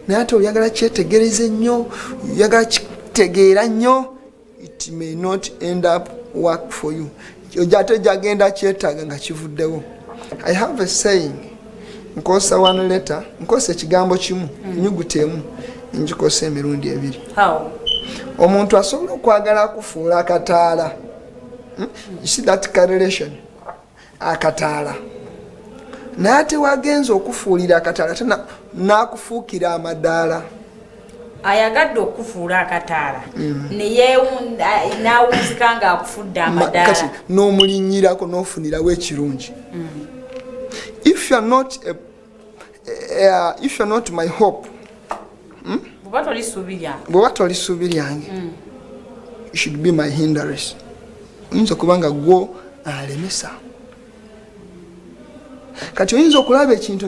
Speaker 4: naye ate oyagala kyetegereze nnyo, oyagala kitegeera nnyo, it may not end up work for you. Ate gyagenda kyetaaga nga kivuddewo. I have a saying, nkosa one letter, nkosa ekigambo kimu, enyuguta emu njikosa emirundi ebiri.
Speaker 3: How?
Speaker 4: Omuntu asobola okwagala akufuula akataala. You see that correlation? Akataala, naye ate wagenza okufuulira akataala, ate n'akufuukira amadaala.
Speaker 3: Ayagadde okufuula akataala, n'awunzika nga akufudde amadaala.
Speaker 4: Kati n'omulinnyirako n'ofunirawo ekirungi. If you are not a, if you are not my hope,
Speaker 3: Bw'oba toli ssuubi lyange,
Speaker 4: bw'oba toli ssuubi lyange, you should be my hindrance. Oyinza okuba nga gwo alemesa. Kati oyinza okulaba ekintu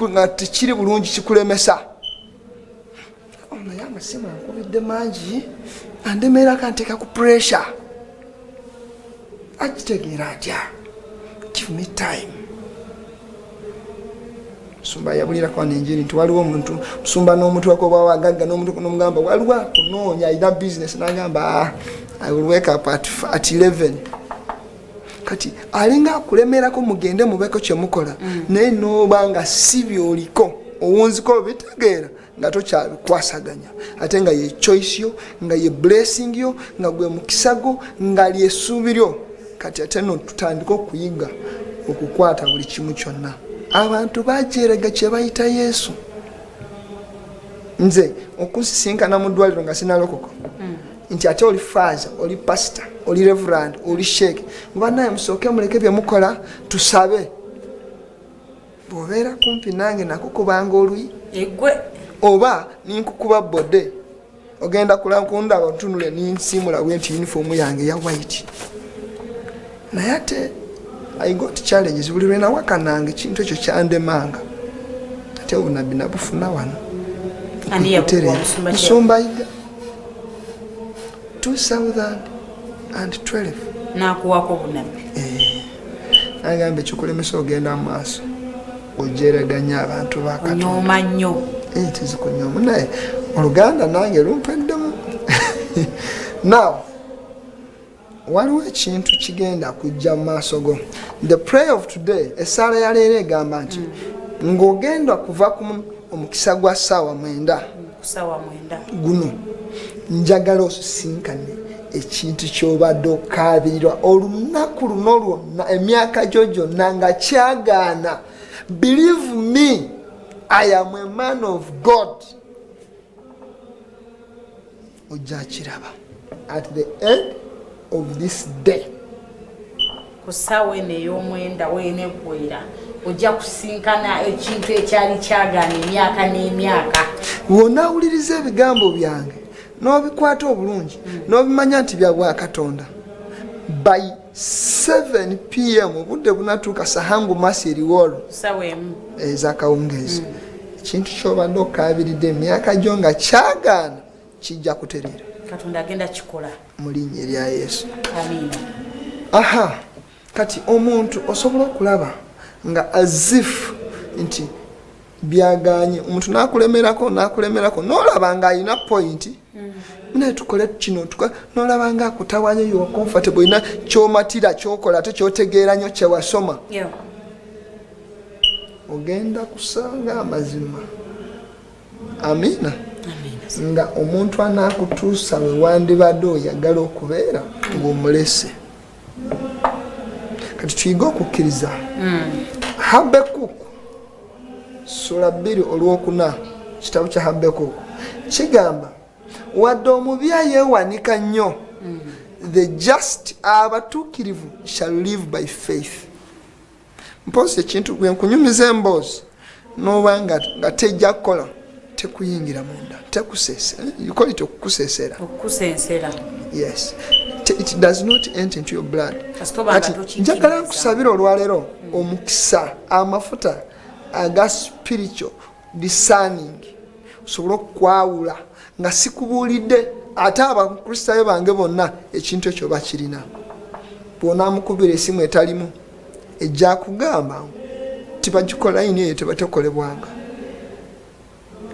Speaker 4: nga tekiri bulungi, kikulemesa. Oh, naye amasimu ankubidde mangi, andemerako, anteeka ku pressure, akitegeera atya? Give me time. Musumba yabulirako wano enjiri nti waliwo omuntu, musumba n'omutwako bwawagagga n'omugamba waliwo akunoonya, alina business, n'agamba, "Ah, I will wake up at 11." Kati alinga akulemerako, mugende mubeko kyemukola, naye noba nga si byoliko, owunziko obitegeera nga tokyabikwasaganya, ate nga ye choice yo, nga ye blessing yo, nga gwe mukisa gwo, nga lyessuubi lyo. Kati ate no tutandike okuyiga okukwata buli kimu kyonna. Abantu bajerega kye bayita Yesu. Nze okusisinkana mu ddwaliro nga sinalokoka, nti ate oli faaza, oli pasita, oli reverend, oli sheikh, banaye musooke muleke byemukola, tusabe. Bw'obeera kumpi nange nakukubanga oluyi.
Speaker 3: Egwe.
Speaker 4: Oba ninkukuba bode, ogenda kundaba ntunule ninsimula bwe nti uniform yange ya white. Naye ate I got challenges. Buli lwe nawakananga ekintu ekyo kyandemanga, ate obunabbi nabufuna wano.
Speaker 3: Ani yabukuwa?
Speaker 4: Kutereera.
Speaker 3: Musumba ki?
Speaker 4: Musumba Yiga, 2012.
Speaker 3: N'akuwako obunabbi.
Speaker 4: Agamba ekikulemesa ogenda mu maaso, ojeraganya abantu ba Katonda.
Speaker 3: Onyooma nnyo.
Speaker 4: Eh, tezikunyoomu, naye oluganda nange lumpeddemu. Now waliwo ekintu kigenda kujja mu maaso go. The prayer of today, essaala ya leero egamba nti ng'ogenda kuva ku omukisa gwa ssaawa 9,
Speaker 3: Ku ssaawa 9,
Speaker 4: guno njagala osisinkane ekintu ky'obadde okaabirirwa olunaku luno lwonna, emyaka gyo gyonna nga kyagaana. Believe me, I am a man of God. Ojja kiraba at the end of this day.
Speaker 3: Ku ssaawa eno ey'omwenda weeneggwera, ojja kusinkana ekintu ekyali kyagaana emyaka n'emyaka.
Speaker 4: Bw'onaawuliriza ebigambo byange n'obikwata obulungi n'obimanya nti bya bwakatonda, by 7 p.m. obudde bunatuuka sahangu masi eriwolo
Speaker 3: Ku ssaawa 1
Speaker 4: ezakawungeezi, ekintu kyobadde okaabiridde emyaka gyo nga kyagaana kijja kutereera.
Speaker 3: Katonda agenda kikola.
Speaker 4: Mu linnya erya Yesu.
Speaker 3: Amiina.
Speaker 4: Aha, kati omuntu osobola okulaba nga as if nti byaganye, omuntu nakulemerako nakulemerako, nolaba nga alina point, naye tukole kino, nolaba nga akutawanya. You are comfortable, olina kyomatira, kyokola, ate kyotegeera nnyo, kyewasoma. Ogenda kusanga amazima, amiina, nga omuntu anaakutuusa we wandibadde oyagala okubeera ng'omulese. Kati tuyige okukkiriza. Habakuk sula 2 olwokuna, kitabo kya Habakuk kigamba, wadde omubi ayeewanika nnyo, the just, abatuukirivu, shall live by faith. Mpozi ekintu bwe nkunyumiza emboozi noba nga tejja kukola, tekuyingira munda, tekusesera. You call it okukusesera.
Speaker 3: Okukusensera.
Speaker 4: Yes, it does not enter into your blood.
Speaker 3: Kasita oba nga
Speaker 4: Kati
Speaker 3: tokikkiriza.
Speaker 4: njagala nkusabira olwaleero omukisa, amafuta aga spiritual discerning, osobole okukwawula nga sikubuulidde. Ate abakristaayo bange bonna ekintu ekyo bakirina. Bw'onaamukubira esimu etalimu, ejja kugamba tibagikola, layini eyo tebatekolebwanga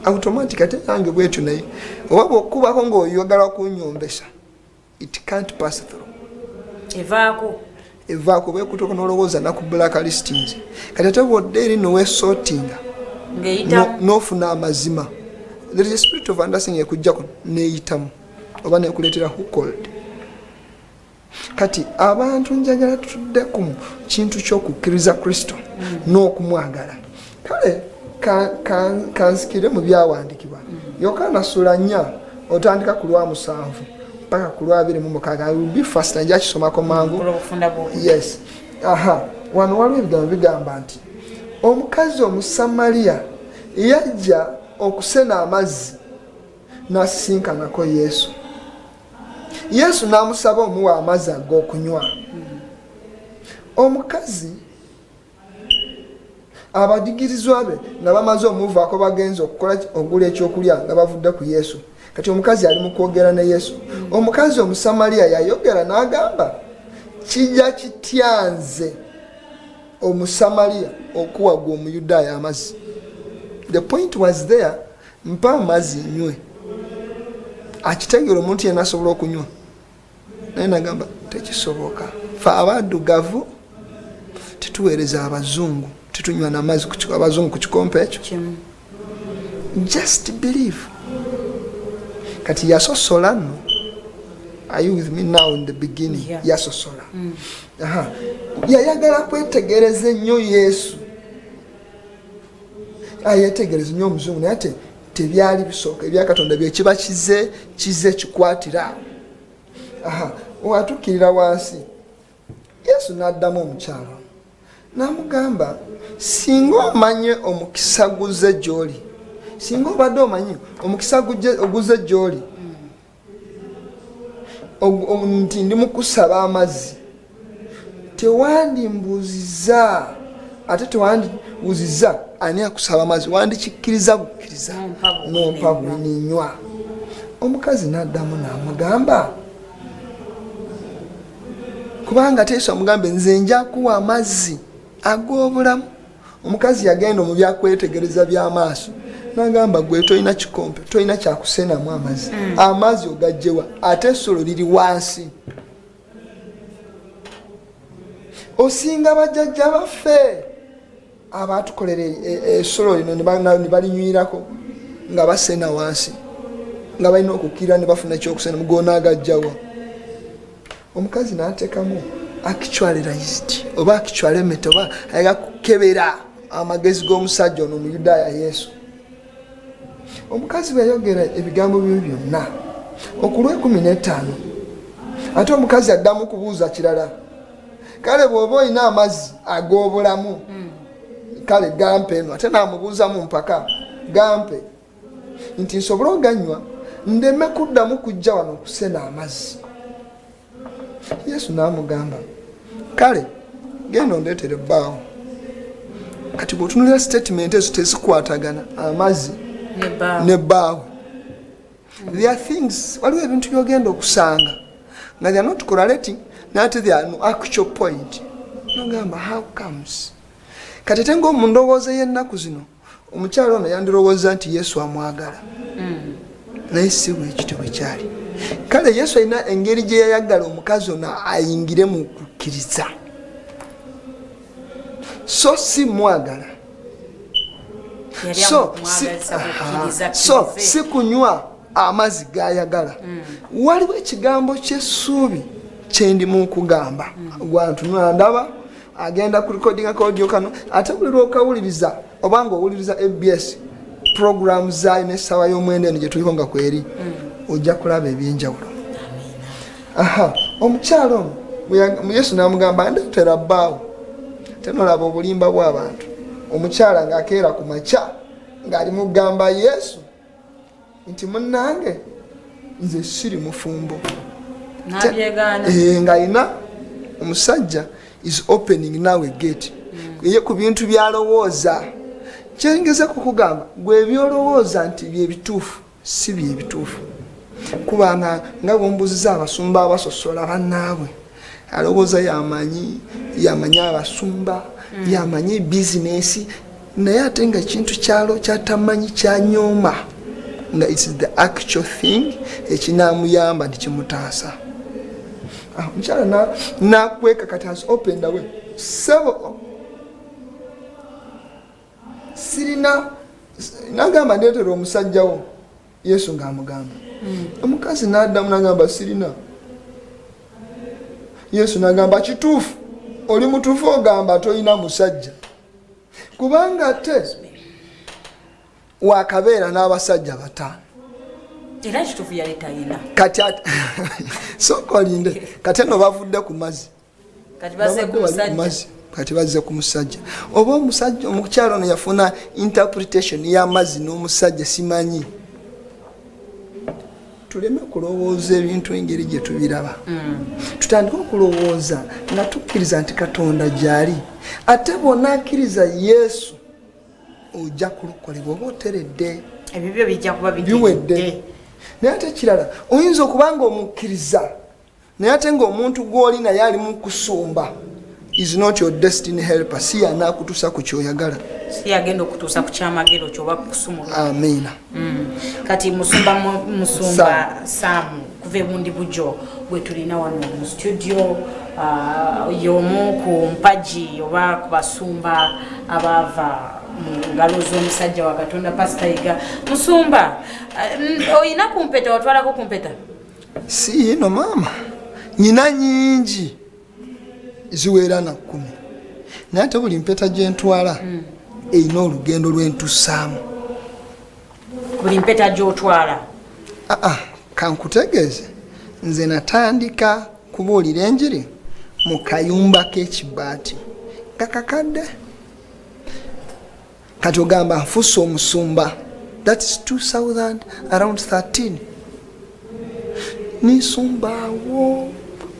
Speaker 4: automatic. Ate nange bwetyo, naye oba bwokubako ng'oyagala kunyombesa, it can't pass through.
Speaker 3: Evaako.
Speaker 4: Evaako, bwekutuuka nolowooza naku black listings. Kati ate bwodda eri nowesortinga,
Speaker 3: ng'eyitamu,
Speaker 4: n'ofuna amazima, there is a spirit of understanding ekujjako neyitamu oba nekuleetera who called. Kati abantu njagala tutudde ku kintu ky'okukkiriza Kristo n'okumwagala. Kale kansikire mu byawandiikibwa. Yokaana sula 4, otandika ku lwa 7 paka ku lwa 26. I will be fast, nja kisomako mangu.
Speaker 3: Olw'obufunda bw'obudde.
Speaker 4: Yes, aha, wano waliwo ebigambo bigamba nti omukazi Omusamaliya yajja okusena amazzi n'asisinkanako Yesu. Yesu n'amusaba omuwa amazzi ag'okunywa. Omukazi, abayigirizwa be nga bamaze omuvaako, bagenze okukola ogula ekyokulya nga bavudde ku Yesu. Kati omukazi ali mu kwogera ne Yesu. Omukazi Omusamaliya yayogera n'agamba, "Kijja kitya nze Omusamaliya okuwa gwe Omuyudaaya amazzi?" The point was there, mpa amazzi nywe. Akitegeera omuntu yenna asobola okunywa, naye nagamba tekisoboka, fe abaddugavu tetuweereza abazungu, tetunywa namazzi abazungu ku kikompe ekyo.
Speaker 3: Kimu.
Speaker 4: Just believe. Kati yasosola nno. Are you with me now? In the beginning,
Speaker 3: Yeah.
Speaker 4: yasosola. Aha. Yayagala kwetegereza ennyo Yesu, ayetegereza nnyo omuzungu, naye ate tebyali bisooka. Ebyakatonda byekiba kize kize kikwatira awo. Aha, watuukirira wansi, Yesu n'addamu omukyalo n'amugamba, "Singa omanye omukisa guze gy'oli, singa obadde omanyi omukisa oguze gy'oli, nti ndi mukusaba amazzi, tewandimbuuziza, ate tewandibuuziza ani akusaba amazzi, wandikikkiriza bukkiriza
Speaker 3: Nompa bwini
Speaker 4: nompa
Speaker 3: nywa."
Speaker 4: Bwini nywa. Omukazi n'addamu n'amugamba, kubanga ate Yesu amugambe, "Nze nja kuwa amazzi ag'obulamu." Omukazi yagenda mu byakwetegereza by'amaaso nagamba, "Gwe tolina kikompe, tolina kyakusenamu amazzi, amazzi ogajjewa? Ate essolo liri wansi. Osinga bajjajja baffe abatukolera essolo lino ne balinywirako nga basena wansi, nga balina okukkirira ne bafuna ekyokusena, gonaagajjawa?" Omukazi n'ateekamu actualized oba actualement, oba ayaga kukebera amagezi g'omusajja ono Omuyudaaya Yesu. Omukazi bwe yayogera ebigambo byo byonna okulwa 15, ate omukazi addamu kubuuza kirala, "Kale bw'oba olina amazzi ag'obulamu, kale gampe eno." Ate n'amubuuza mu mpaka, "Gampe nti nsobole oganywa, ndeme kuddamu kujja wano okusena amazzi." Yesu n'amugamba, "Kale genda ondeetere ebbaawo." Kati bw'otunulira statement ezo tezikwatagana, amazzi
Speaker 3: nebbaawo.
Speaker 4: Nebbaawo. There are things, waliwo ebintu byogenda okusanga nga they are not correlating, nate they are no actual point. Nogamba, "How comes?" Kati ate nga omundowooza y'ennaku zino, omukyalo ono yandirowooza nti Yesu amwagala, naye si bwekityo bwe kyali. Kale Yesu alina engeri gye yayagala omukazi ono ayingire mu kukkiriza, so si mwagala.
Speaker 3: Yali
Speaker 4: So si,
Speaker 3: amwagazisa
Speaker 4: aha,
Speaker 3: kukkiriza,
Speaker 4: so
Speaker 3: akkirize.
Speaker 4: si kunywa amazzi gayagala. Waliwo ekigambo kyessuubi kyendimu nkugamba, gwantunula ndaba. Agenda ku recordinga ka audio kano, ate buli lwokawuliriza oba nga owuliriza ABS program zaayo n'essaawa y'omwenda eno gye tuliko nga kweri, ojja kulaba ebyenjawulo. Aha, omukyalo ono Yesu n'amugamba, ndeetera bbaawo. Tenolaba obulimba bw'abantu. Omukyala ng'akeera ku makya ng'ali mugamba Yesu nti munnange nze siri mufumbo.
Speaker 3: N'abyegaana.
Speaker 4: Ng'alina omusajja is opening now a gate. Ye ku bintu byalowooza, kyengeza kukugamba gwe ebyolowooza nti byebituufu si byebituufu, kubanga nga bwombuziza abasumba abasosola bannaabwe, alowooza yamanyi, yamanyi abasumba, yamanyi bizinesi, naye ate nga ekintu kyalo kyatamanyi kyanyooma nga its the actual thing ekinamuyamba nti kimutaasa. Omukyala nakweka kati has opened away. Sebo, sirina. Nagamba, ndeetera omusajja wo. Yesu ng'amugamba. Omukazi n'addamu nagamba, sirina. Yesu nagamba, kituufu, oli mutuufu, ogamba tolina musajja, kubanga ate wakabeera n'abasajja 5.
Speaker 3: Era kituufu, yali talina.
Speaker 4: Kati sooka olinde. Kati eno bavudde ku mazzi.
Speaker 3: Kati bazze ku
Speaker 4: Babadde bali ku
Speaker 3: musajja.
Speaker 4: mazzi, kati bazze ku musajja. Oba omusajja, omukyalo ono yafuna interpretation y'amazzi n'omusajja, simanyi. Tuleme kulowooza ebintu engeri gye tubiraba. Tutandike okulowooza nga tukkiriza nti Katonda gyali. Ate bw'onakkiriza Yesu, ojja kulokolebwa oba oteredde.
Speaker 3: Ebibyo bijja kuba
Speaker 4: biwedde.
Speaker 3: biteredde.
Speaker 4: Naye ate ekirala, oyinza okuba nga omukkiriza, naye ate ng'omuntu gw'oli naye ali mu kusumba is not your destiny helper, si yanaakutuusa ku kyoyagala.
Speaker 3: Si yagenda okutuusa ku kyamagero kyoba kusumulwa.
Speaker 4: Amiina.
Speaker 3: Kati musumba, musumba Sam kuva ebundi bujo gwe tulina wano mu studio, y'omu ku mpagi oba ku basumba abaava mu ngalo z'omusajja wa Katonda, Pasita Yiga. Musumba, oyina ku mpeta? Watwalako ku mpeta?
Speaker 4: Si ino maama, nyina nyingi, ziwera na 10, naye ate buli mpeta gyentwala erina olugendo lwentusaamu.
Speaker 3: Buli mpeta gy'otwala?
Speaker 4: Aa, kankutegeeze, nze natandika kubuulira enjiri mu kayumba k'ekibaati nga kakadde. Kati ogamba nfuuse omusumba, thats 2000 around 13, ninsumbaawo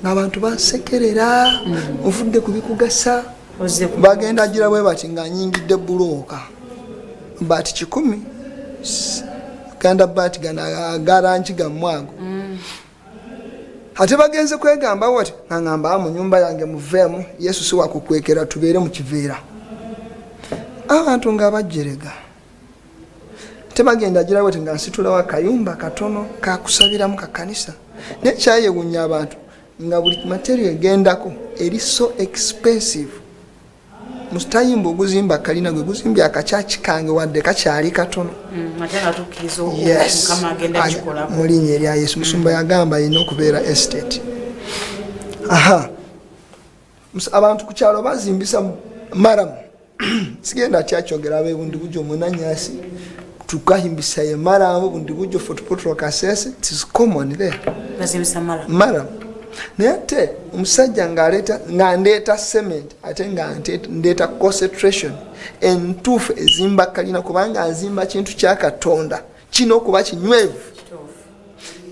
Speaker 4: ng'abantu bansekerera, ovudde ku bikugasa.
Speaker 3: Ozze ku
Speaker 4: Bagenda gira bwe bati nga nyingidde bulooka baati 100, ganda baati gano agarangi gammwe ago. Ate bagenze kwegamba wati nga ngamba mu nyumba yange muveemu, Yesu si wakukwekera, tubeere mu kiveera. Abantu nga bajjerega. Tebagenda gira bweti nga nsitulawo akayumba katono kakusabiramu kakanisa, naye kyayewunya abantu nga buli material egendako eri so expensive. Musitayimba oguzimba kalina gwe guzimbye akakyaki kange, wadde kakyali katono.
Speaker 3: Ate nga tukkiriza
Speaker 4: Yes.
Speaker 3: Mukama agenda kikolako.
Speaker 4: Mu linnya erya Yesu. Musumba yagamba alina okubeera estate. Aha. Abantu ku kyalo bazimbisa maramu, sigenda kyakyogera, abebundi bujo munanyasi tukahimbisa ye maramu bundi bujo Fort Portal, Kasese, it is common there.
Speaker 3: Bazimbisa mala.
Speaker 4: Maramu, naye ate omusajja ng'aleeta nga ndeeta cement, ate nga ndeeta concentration entuufu ezimba kalina, kubanga nzimba kintu kya Katonda, kirina okuba kinywevu.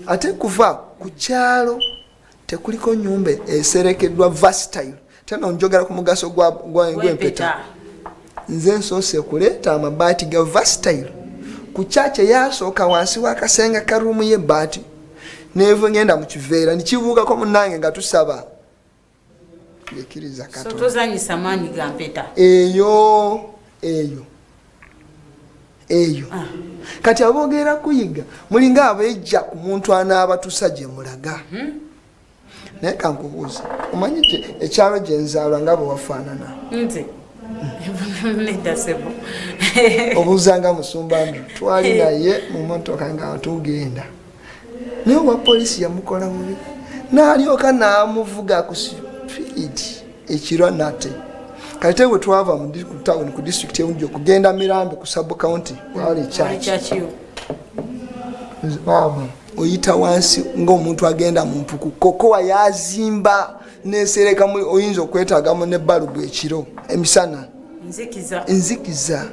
Speaker 4: Ate kuva ku kyalo tekuliko nyumba eserekeddwa versatile. Teno njogera ku mugaso gw'empeta. Nze nsoose kuleeta amabaati ga versatile ku kyaki eyasooka wansi w'akasenga ka ruumu y'ebbaati, neeva ngenda mu kiveera nikibuukako munnange nga tusaba yekkiriza
Speaker 3: So
Speaker 4: Katonda.
Speaker 3: tozanyisa maanyi ga mpeta.
Speaker 4: Eyo eyo eyo. Kati aboogera kuyiga mulinga abejja ku muntu anaabatusa gye mulaga. Naye kankubuuza, omanyi ekyalo gye nzaalwa nga bwe wafaanana?
Speaker 3: Nze nedda, sebo.
Speaker 4: Obuuza nga musumba ndu twali naye mu motoka nga tugenda, naye owa polisi yamukola bubi n'alyoka n'amuvuga ku sipiidi ekiro nate. Kati te bwe twava mu ku town, ku district ewungi, okugenda Mirambe ku sub county wali
Speaker 3: Wali
Speaker 4: church.
Speaker 3: Church yo.
Speaker 4: Maama, oyita wansi ng'omuntu agenda mu mpuku, kokowa yazimba neserekamu, oyinza okwetaagamu ne balubu ekiro, emisana
Speaker 3: Nzikiza.
Speaker 4: Nzikiza.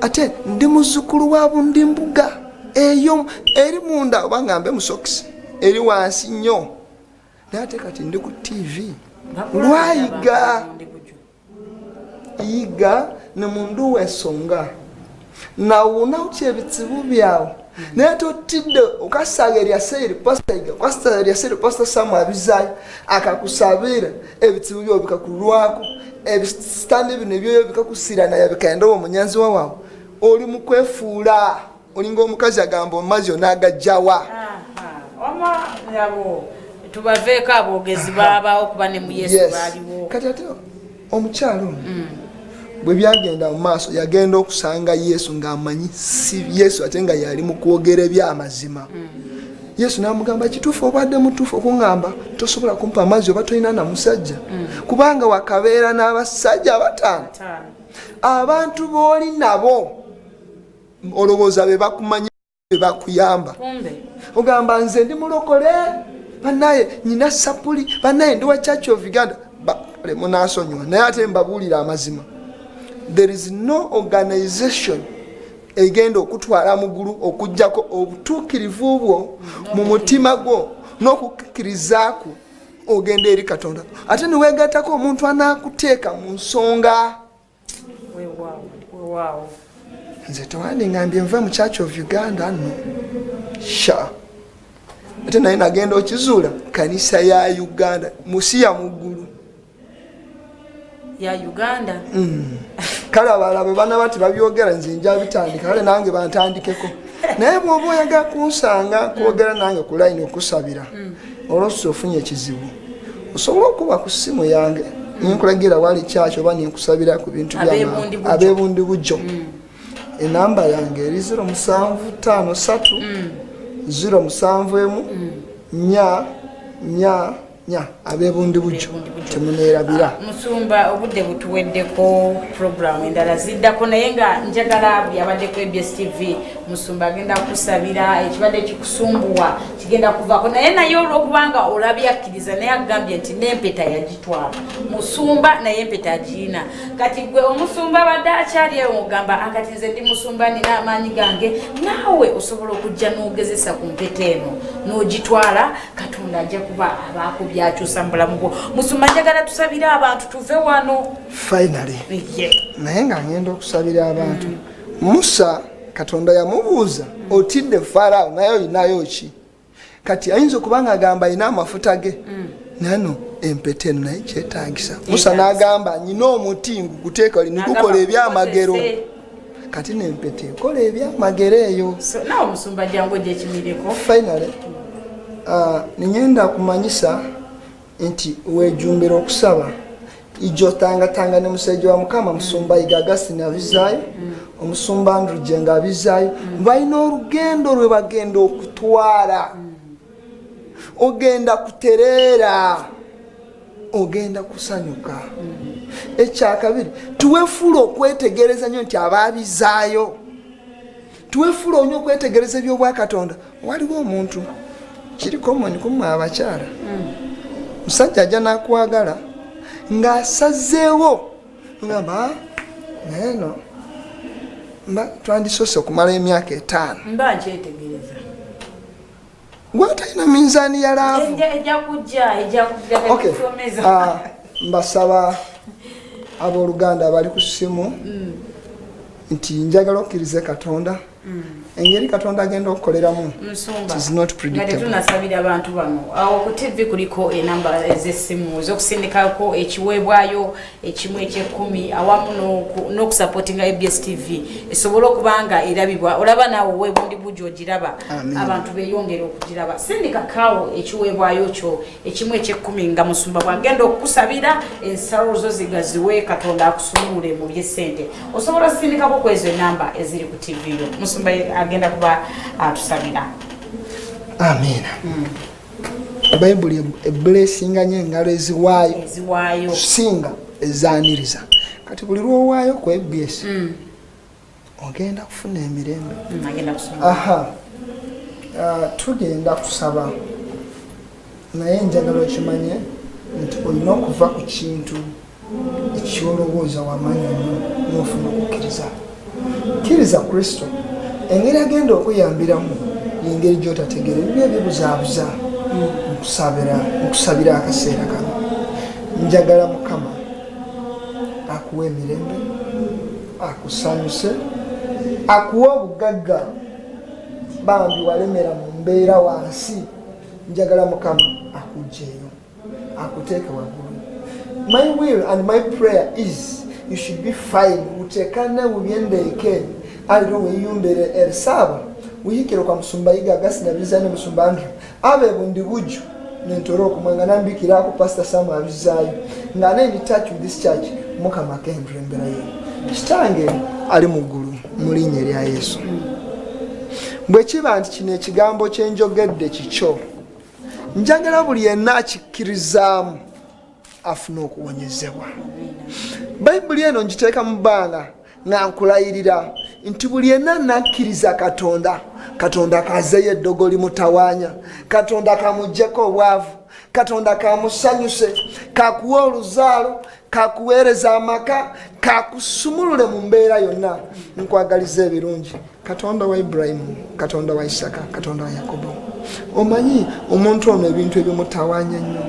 Speaker 4: Ate ndi muzzukulu wa bundi mbuga eyo eri munda, oba ngambe musokisi eri wansi nnyo, naye ate kati ndi ku TV. Lwayiga yiga ne mundu w'ensonga nawuna utya ebizibu byawe, naye totidde okasaga eryaseeri pasita Yiga, okasaaga eryaseeri Pasita Samu abizaayo akakusabira, ebizibu byawe bikakulwako, ebisitani bino ebyoyo bikakusirana, bikaenda owo munyanziwa wawe. Oli mukwefuula, olinga omukazi agamba omazzi onaagajjawa.
Speaker 3: Wama abo tubaveeko, aboogezi baabaawo kuba ne mu Yesu baaliwo.
Speaker 4: Kati ate omukyalo ono bwe byagenda mu maaso, yagenda okusanga Yesu ng'amanyi si Yesu, ate nga yali mu kwogera ebyamazima. Yesu n'amugamba, kituufu, obadde mutuufu okuŋŋamba tosobola kumpa amazzi oba tolina na musajja, kubanga wakabeera n'abasajja bataano.
Speaker 3: Taano.
Speaker 4: Abantu b'oli nabo olowooza be bakumanyi, be bakuyamba.
Speaker 3: Kumbe.
Speaker 4: Ogamba nze ndi mulokole, banaye nyina sapuli, banaye ndi wa Church of Uganda. Kale munasonyiwa, naye ate mbabuulira amazima, there is no organization egenda okutwala mugulu okugjako obutuukirivu bwo mu mutima gwo n'okukkirizaku ogenda eri Katonda, ate niwegattako omuntu anaakuteeka mu nsonga.
Speaker 3: Weewaawo, weewaawo.
Speaker 4: Nze tewandingambye nva mu Church of Uganda, nno sha, ate naye nagenda okizuula kanisa ya Uganda musi ya muggulu.
Speaker 3: Ya Uganda.
Speaker 4: Kale abalala bwe banaba tebabyogera, nze nja bitandika, kale nange bantandikeko. Naye bw'oba oyagala kunsanga kwogera nange ku layini okusabira, olwosi ofunye ekizibu, osobola okuba ku ssimu yange ninkulagira wali kyaki oba ninkusabira ku bintu.
Speaker 3: Abeebundi bujjo.
Speaker 4: Abebundi bujjo, enamba yange eri 0753 071 444. Abebundi bujjo, temuneerabira.
Speaker 3: Musumba, obudde butuweddeko, puroguramu endala ziddako, naye nga njagala buli abadde ku ABS TV, musumba agenda kusabira ekibadde kikusumbuwa kigenda kuvaako. Naye olwokubanga olabye akkiriza, naye agambye nti n'empeta yagitwala musumba, naye empeta agirina. Kati gwe omusumba abadde akyali eyo ogamba, "Ah, kati nze ndi musumba, nina amaanyi gange," naawe osobola okujja n'ogezesa ku mpeta eno n'ogitwala. Katonda ajja kuba abaako byakyusa mu bulamu bwo. Musumba, njagala tusabire abantu tuve wano.
Speaker 4: Finally.
Speaker 3: Ye.
Speaker 4: Naye nga ngenda okusabira abantu, Musa Katonda yamubuuza, otidde Faraawo, naye olinayo ki? Kati ayinza okuba nga agamba alina amafuta ge, naye no empeta eno naye kyetagisa. Musa n'agamba, nyina omuti nguguteeka oli nigukola ebyamagero. Kati nempeta ekola ebyamagero eyo.
Speaker 3: So, naawe omusumba jangu ojja ekimireko.
Speaker 4: Finally, ningenda kumanyisa nti wejumbira okusaba ijo tangatanga ne musajja wa Mukama, Musumba Yiga Augustine abizaayo, Omusumba Andrew Jenga abizaayo. Balina olugendo lwe bagenda okutwala. Ogenda kutereera, ogenda kusanyuka. Ekyakabiri, tuwefuula okwetegereza nnyo nti abaabizaayo, tuwefuula onyo okwetegereza ebyobwakatonda. Waliwo omuntu, kiri common kumwe abakyala, musajja ajja nakwagala ng'asazeewo, ngamba, "Ah, naye no mba twandisose okumala emyaka 5."
Speaker 3: Mba nkyetegereza.
Speaker 4: Gwatalina minzaani ya love.
Speaker 3: Ejja kujja, ejja kujja.
Speaker 4: Okay.
Speaker 3: Tusomeza.
Speaker 4: Ah, mbasaba abooluganda abali ku ssimu nti njagala okkirize Katonda, engeri Katonda agenda okukoleramu
Speaker 3: Musumba,
Speaker 4: it is not
Speaker 3: nga
Speaker 4: predictable.
Speaker 3: tetunasabira abantu bano, awo ku TV kuliko enamba ez'essimu ez'okusindikako ekiweebwayo ekimu ekyekumi awamu n'okusupportinga ABS TV esobole okuba nga erabibwa. Olaba naawe owebundi bujo ogiraba.
Speaker 4: Amen.
Speaker 3: Abantu beeyongere okugiraba. Sindika kaawo ekiweebwayo kyo ekimu ekyekumi nga musumba bwagenda okukusabira ensalo zo zigaziwe, Katonda akusumulule mu byesente. Osobola osindikako ku ezo enamba eziri ku TV yo. Musumba agenda kuba atusabira.
Speaker 4: Amiina. Bayibuli eblessinga nyo engalo eziwaayo
Speaker 3: eziwaayo
Speaker 4: singa. Ezaaniriza. Kati buli lwowaayo ku ABS ogenda kufuna emirembe.
Speaker 3: Agenda kusoma.
Speaker 4: Aha. Ah, tugenda kusaba, naye njagala okimanye nti olina okuva ku kintu ekyolowooza wamanya nnyo n'ofuna okukkiriza. Kkiriza Kristo. Engeri agenda okuyambiramu yengeri gyotategeera, ebibi ebibuzaabuza. Nkusabira akaseera kano, njagala Mukama akuwa emirembe, akusanyuse, akuwa obugagga. Bambi walemera mu mbeera wansi, njagala Mukama akugjeeyo, akuteeke waggulu. My will and my prayer is you should be fine, utekane, ubyendeke aliro wiyumbere erisaba wihikire kwa musumba Yiga Agasi ne musumba Andrew abe bundi buju nentore okumwanga nambikirako Pastor Sam abizaayo nga ne in touch with this church. Mukama akendura embeera ye. Kitange ali mu ggulu, mu linnya erya Yesu, bwe kiba nti kino ekigambo kyenjogedde kikyo, njagala buli yenna akikkirizaamu afune okuwonyezebwa. Bayibuli eno ngiteeka mu bbanga nga nkulayirira nti buli yenna nakkiriza Katonda, Katonda kazeyo eddogo limutawaanya, Katonda kamugjeko obwavu, Katonda kamusanyuse, kakuwa oluzaalo, kakuweereza amaka, kakusumulule mu mbeera yonna. Nkwagaliza ebirungi. Katonda wa Ibulayimu, Katonda wa Isaka, Katonda wa Yakobo, omanyi omuntu ono ebintu ebimutawaanya nnyo,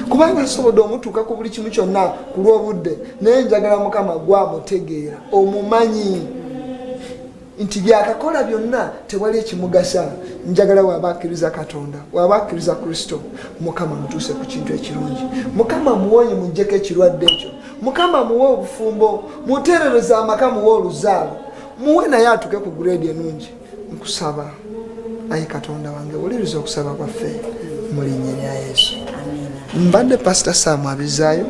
Speaker 4: kubanga asobodde omutuuka ku buli kimu kyonna ku lw'obudde, naye njagala Mukama gwamutegeera, omumanyi nti byakakola byonna tewali ekimugasa. Njagala waba akkiriza Katonda, waba akkiriza Kristo, Mukama mutuuse ku kintu ekirungi. Mukama muwonye, muggyeko ekirwadde ekyo. Mukama muwe obufumbo, muterereze amaka, muwe oluzaalo, muwe naye atuke ku grade enungi. Nkusaba ayi Katonda wange, wuliriza okusaba kwaffe mu linnya lya Yesu. Mbadde Pastor Sam Abizaayo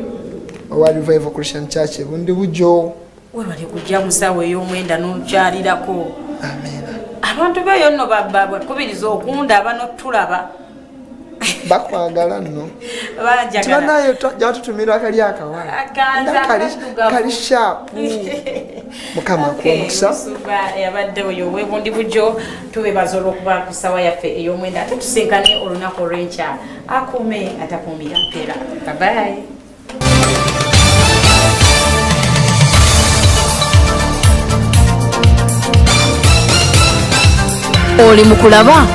Speaker 4: owa Revival Christian Church ebundi bujo.
Speaker 3: Webale kujja mu ssaawa ey'omwenda n'okyalirako.
Speaker 4: Amiina.
Speaker 3: Abantu beeyo nno bakubiriza okundaba n'otulaba.
Speaker 4: Bakwagala nno.
Speaker 3: Banjagala.
Speaker 4: Tibanaye jatutumira akali akawala
Speaker 3: Akanza
Speaker 4: nga kali,
Speaker 3: akaddugavu.
Speaker 4: kali sharp. Mukama akuwa
Speaker 3: Okay,
Speaker 4: omukisa.
Speaker 3: Musumba yabadde oyo owebundi bujo. Tubebaza olw'okuba ku ssaawa yaffe ey'omwenda, ate tusinkane olunaku olw'enkya. Akuume atakuumira mpeera. Babayi.
Speaker 1: Oli mu kulaba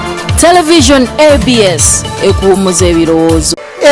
Speaker 1: Television ABS, ekuwummuza ebirowoozo.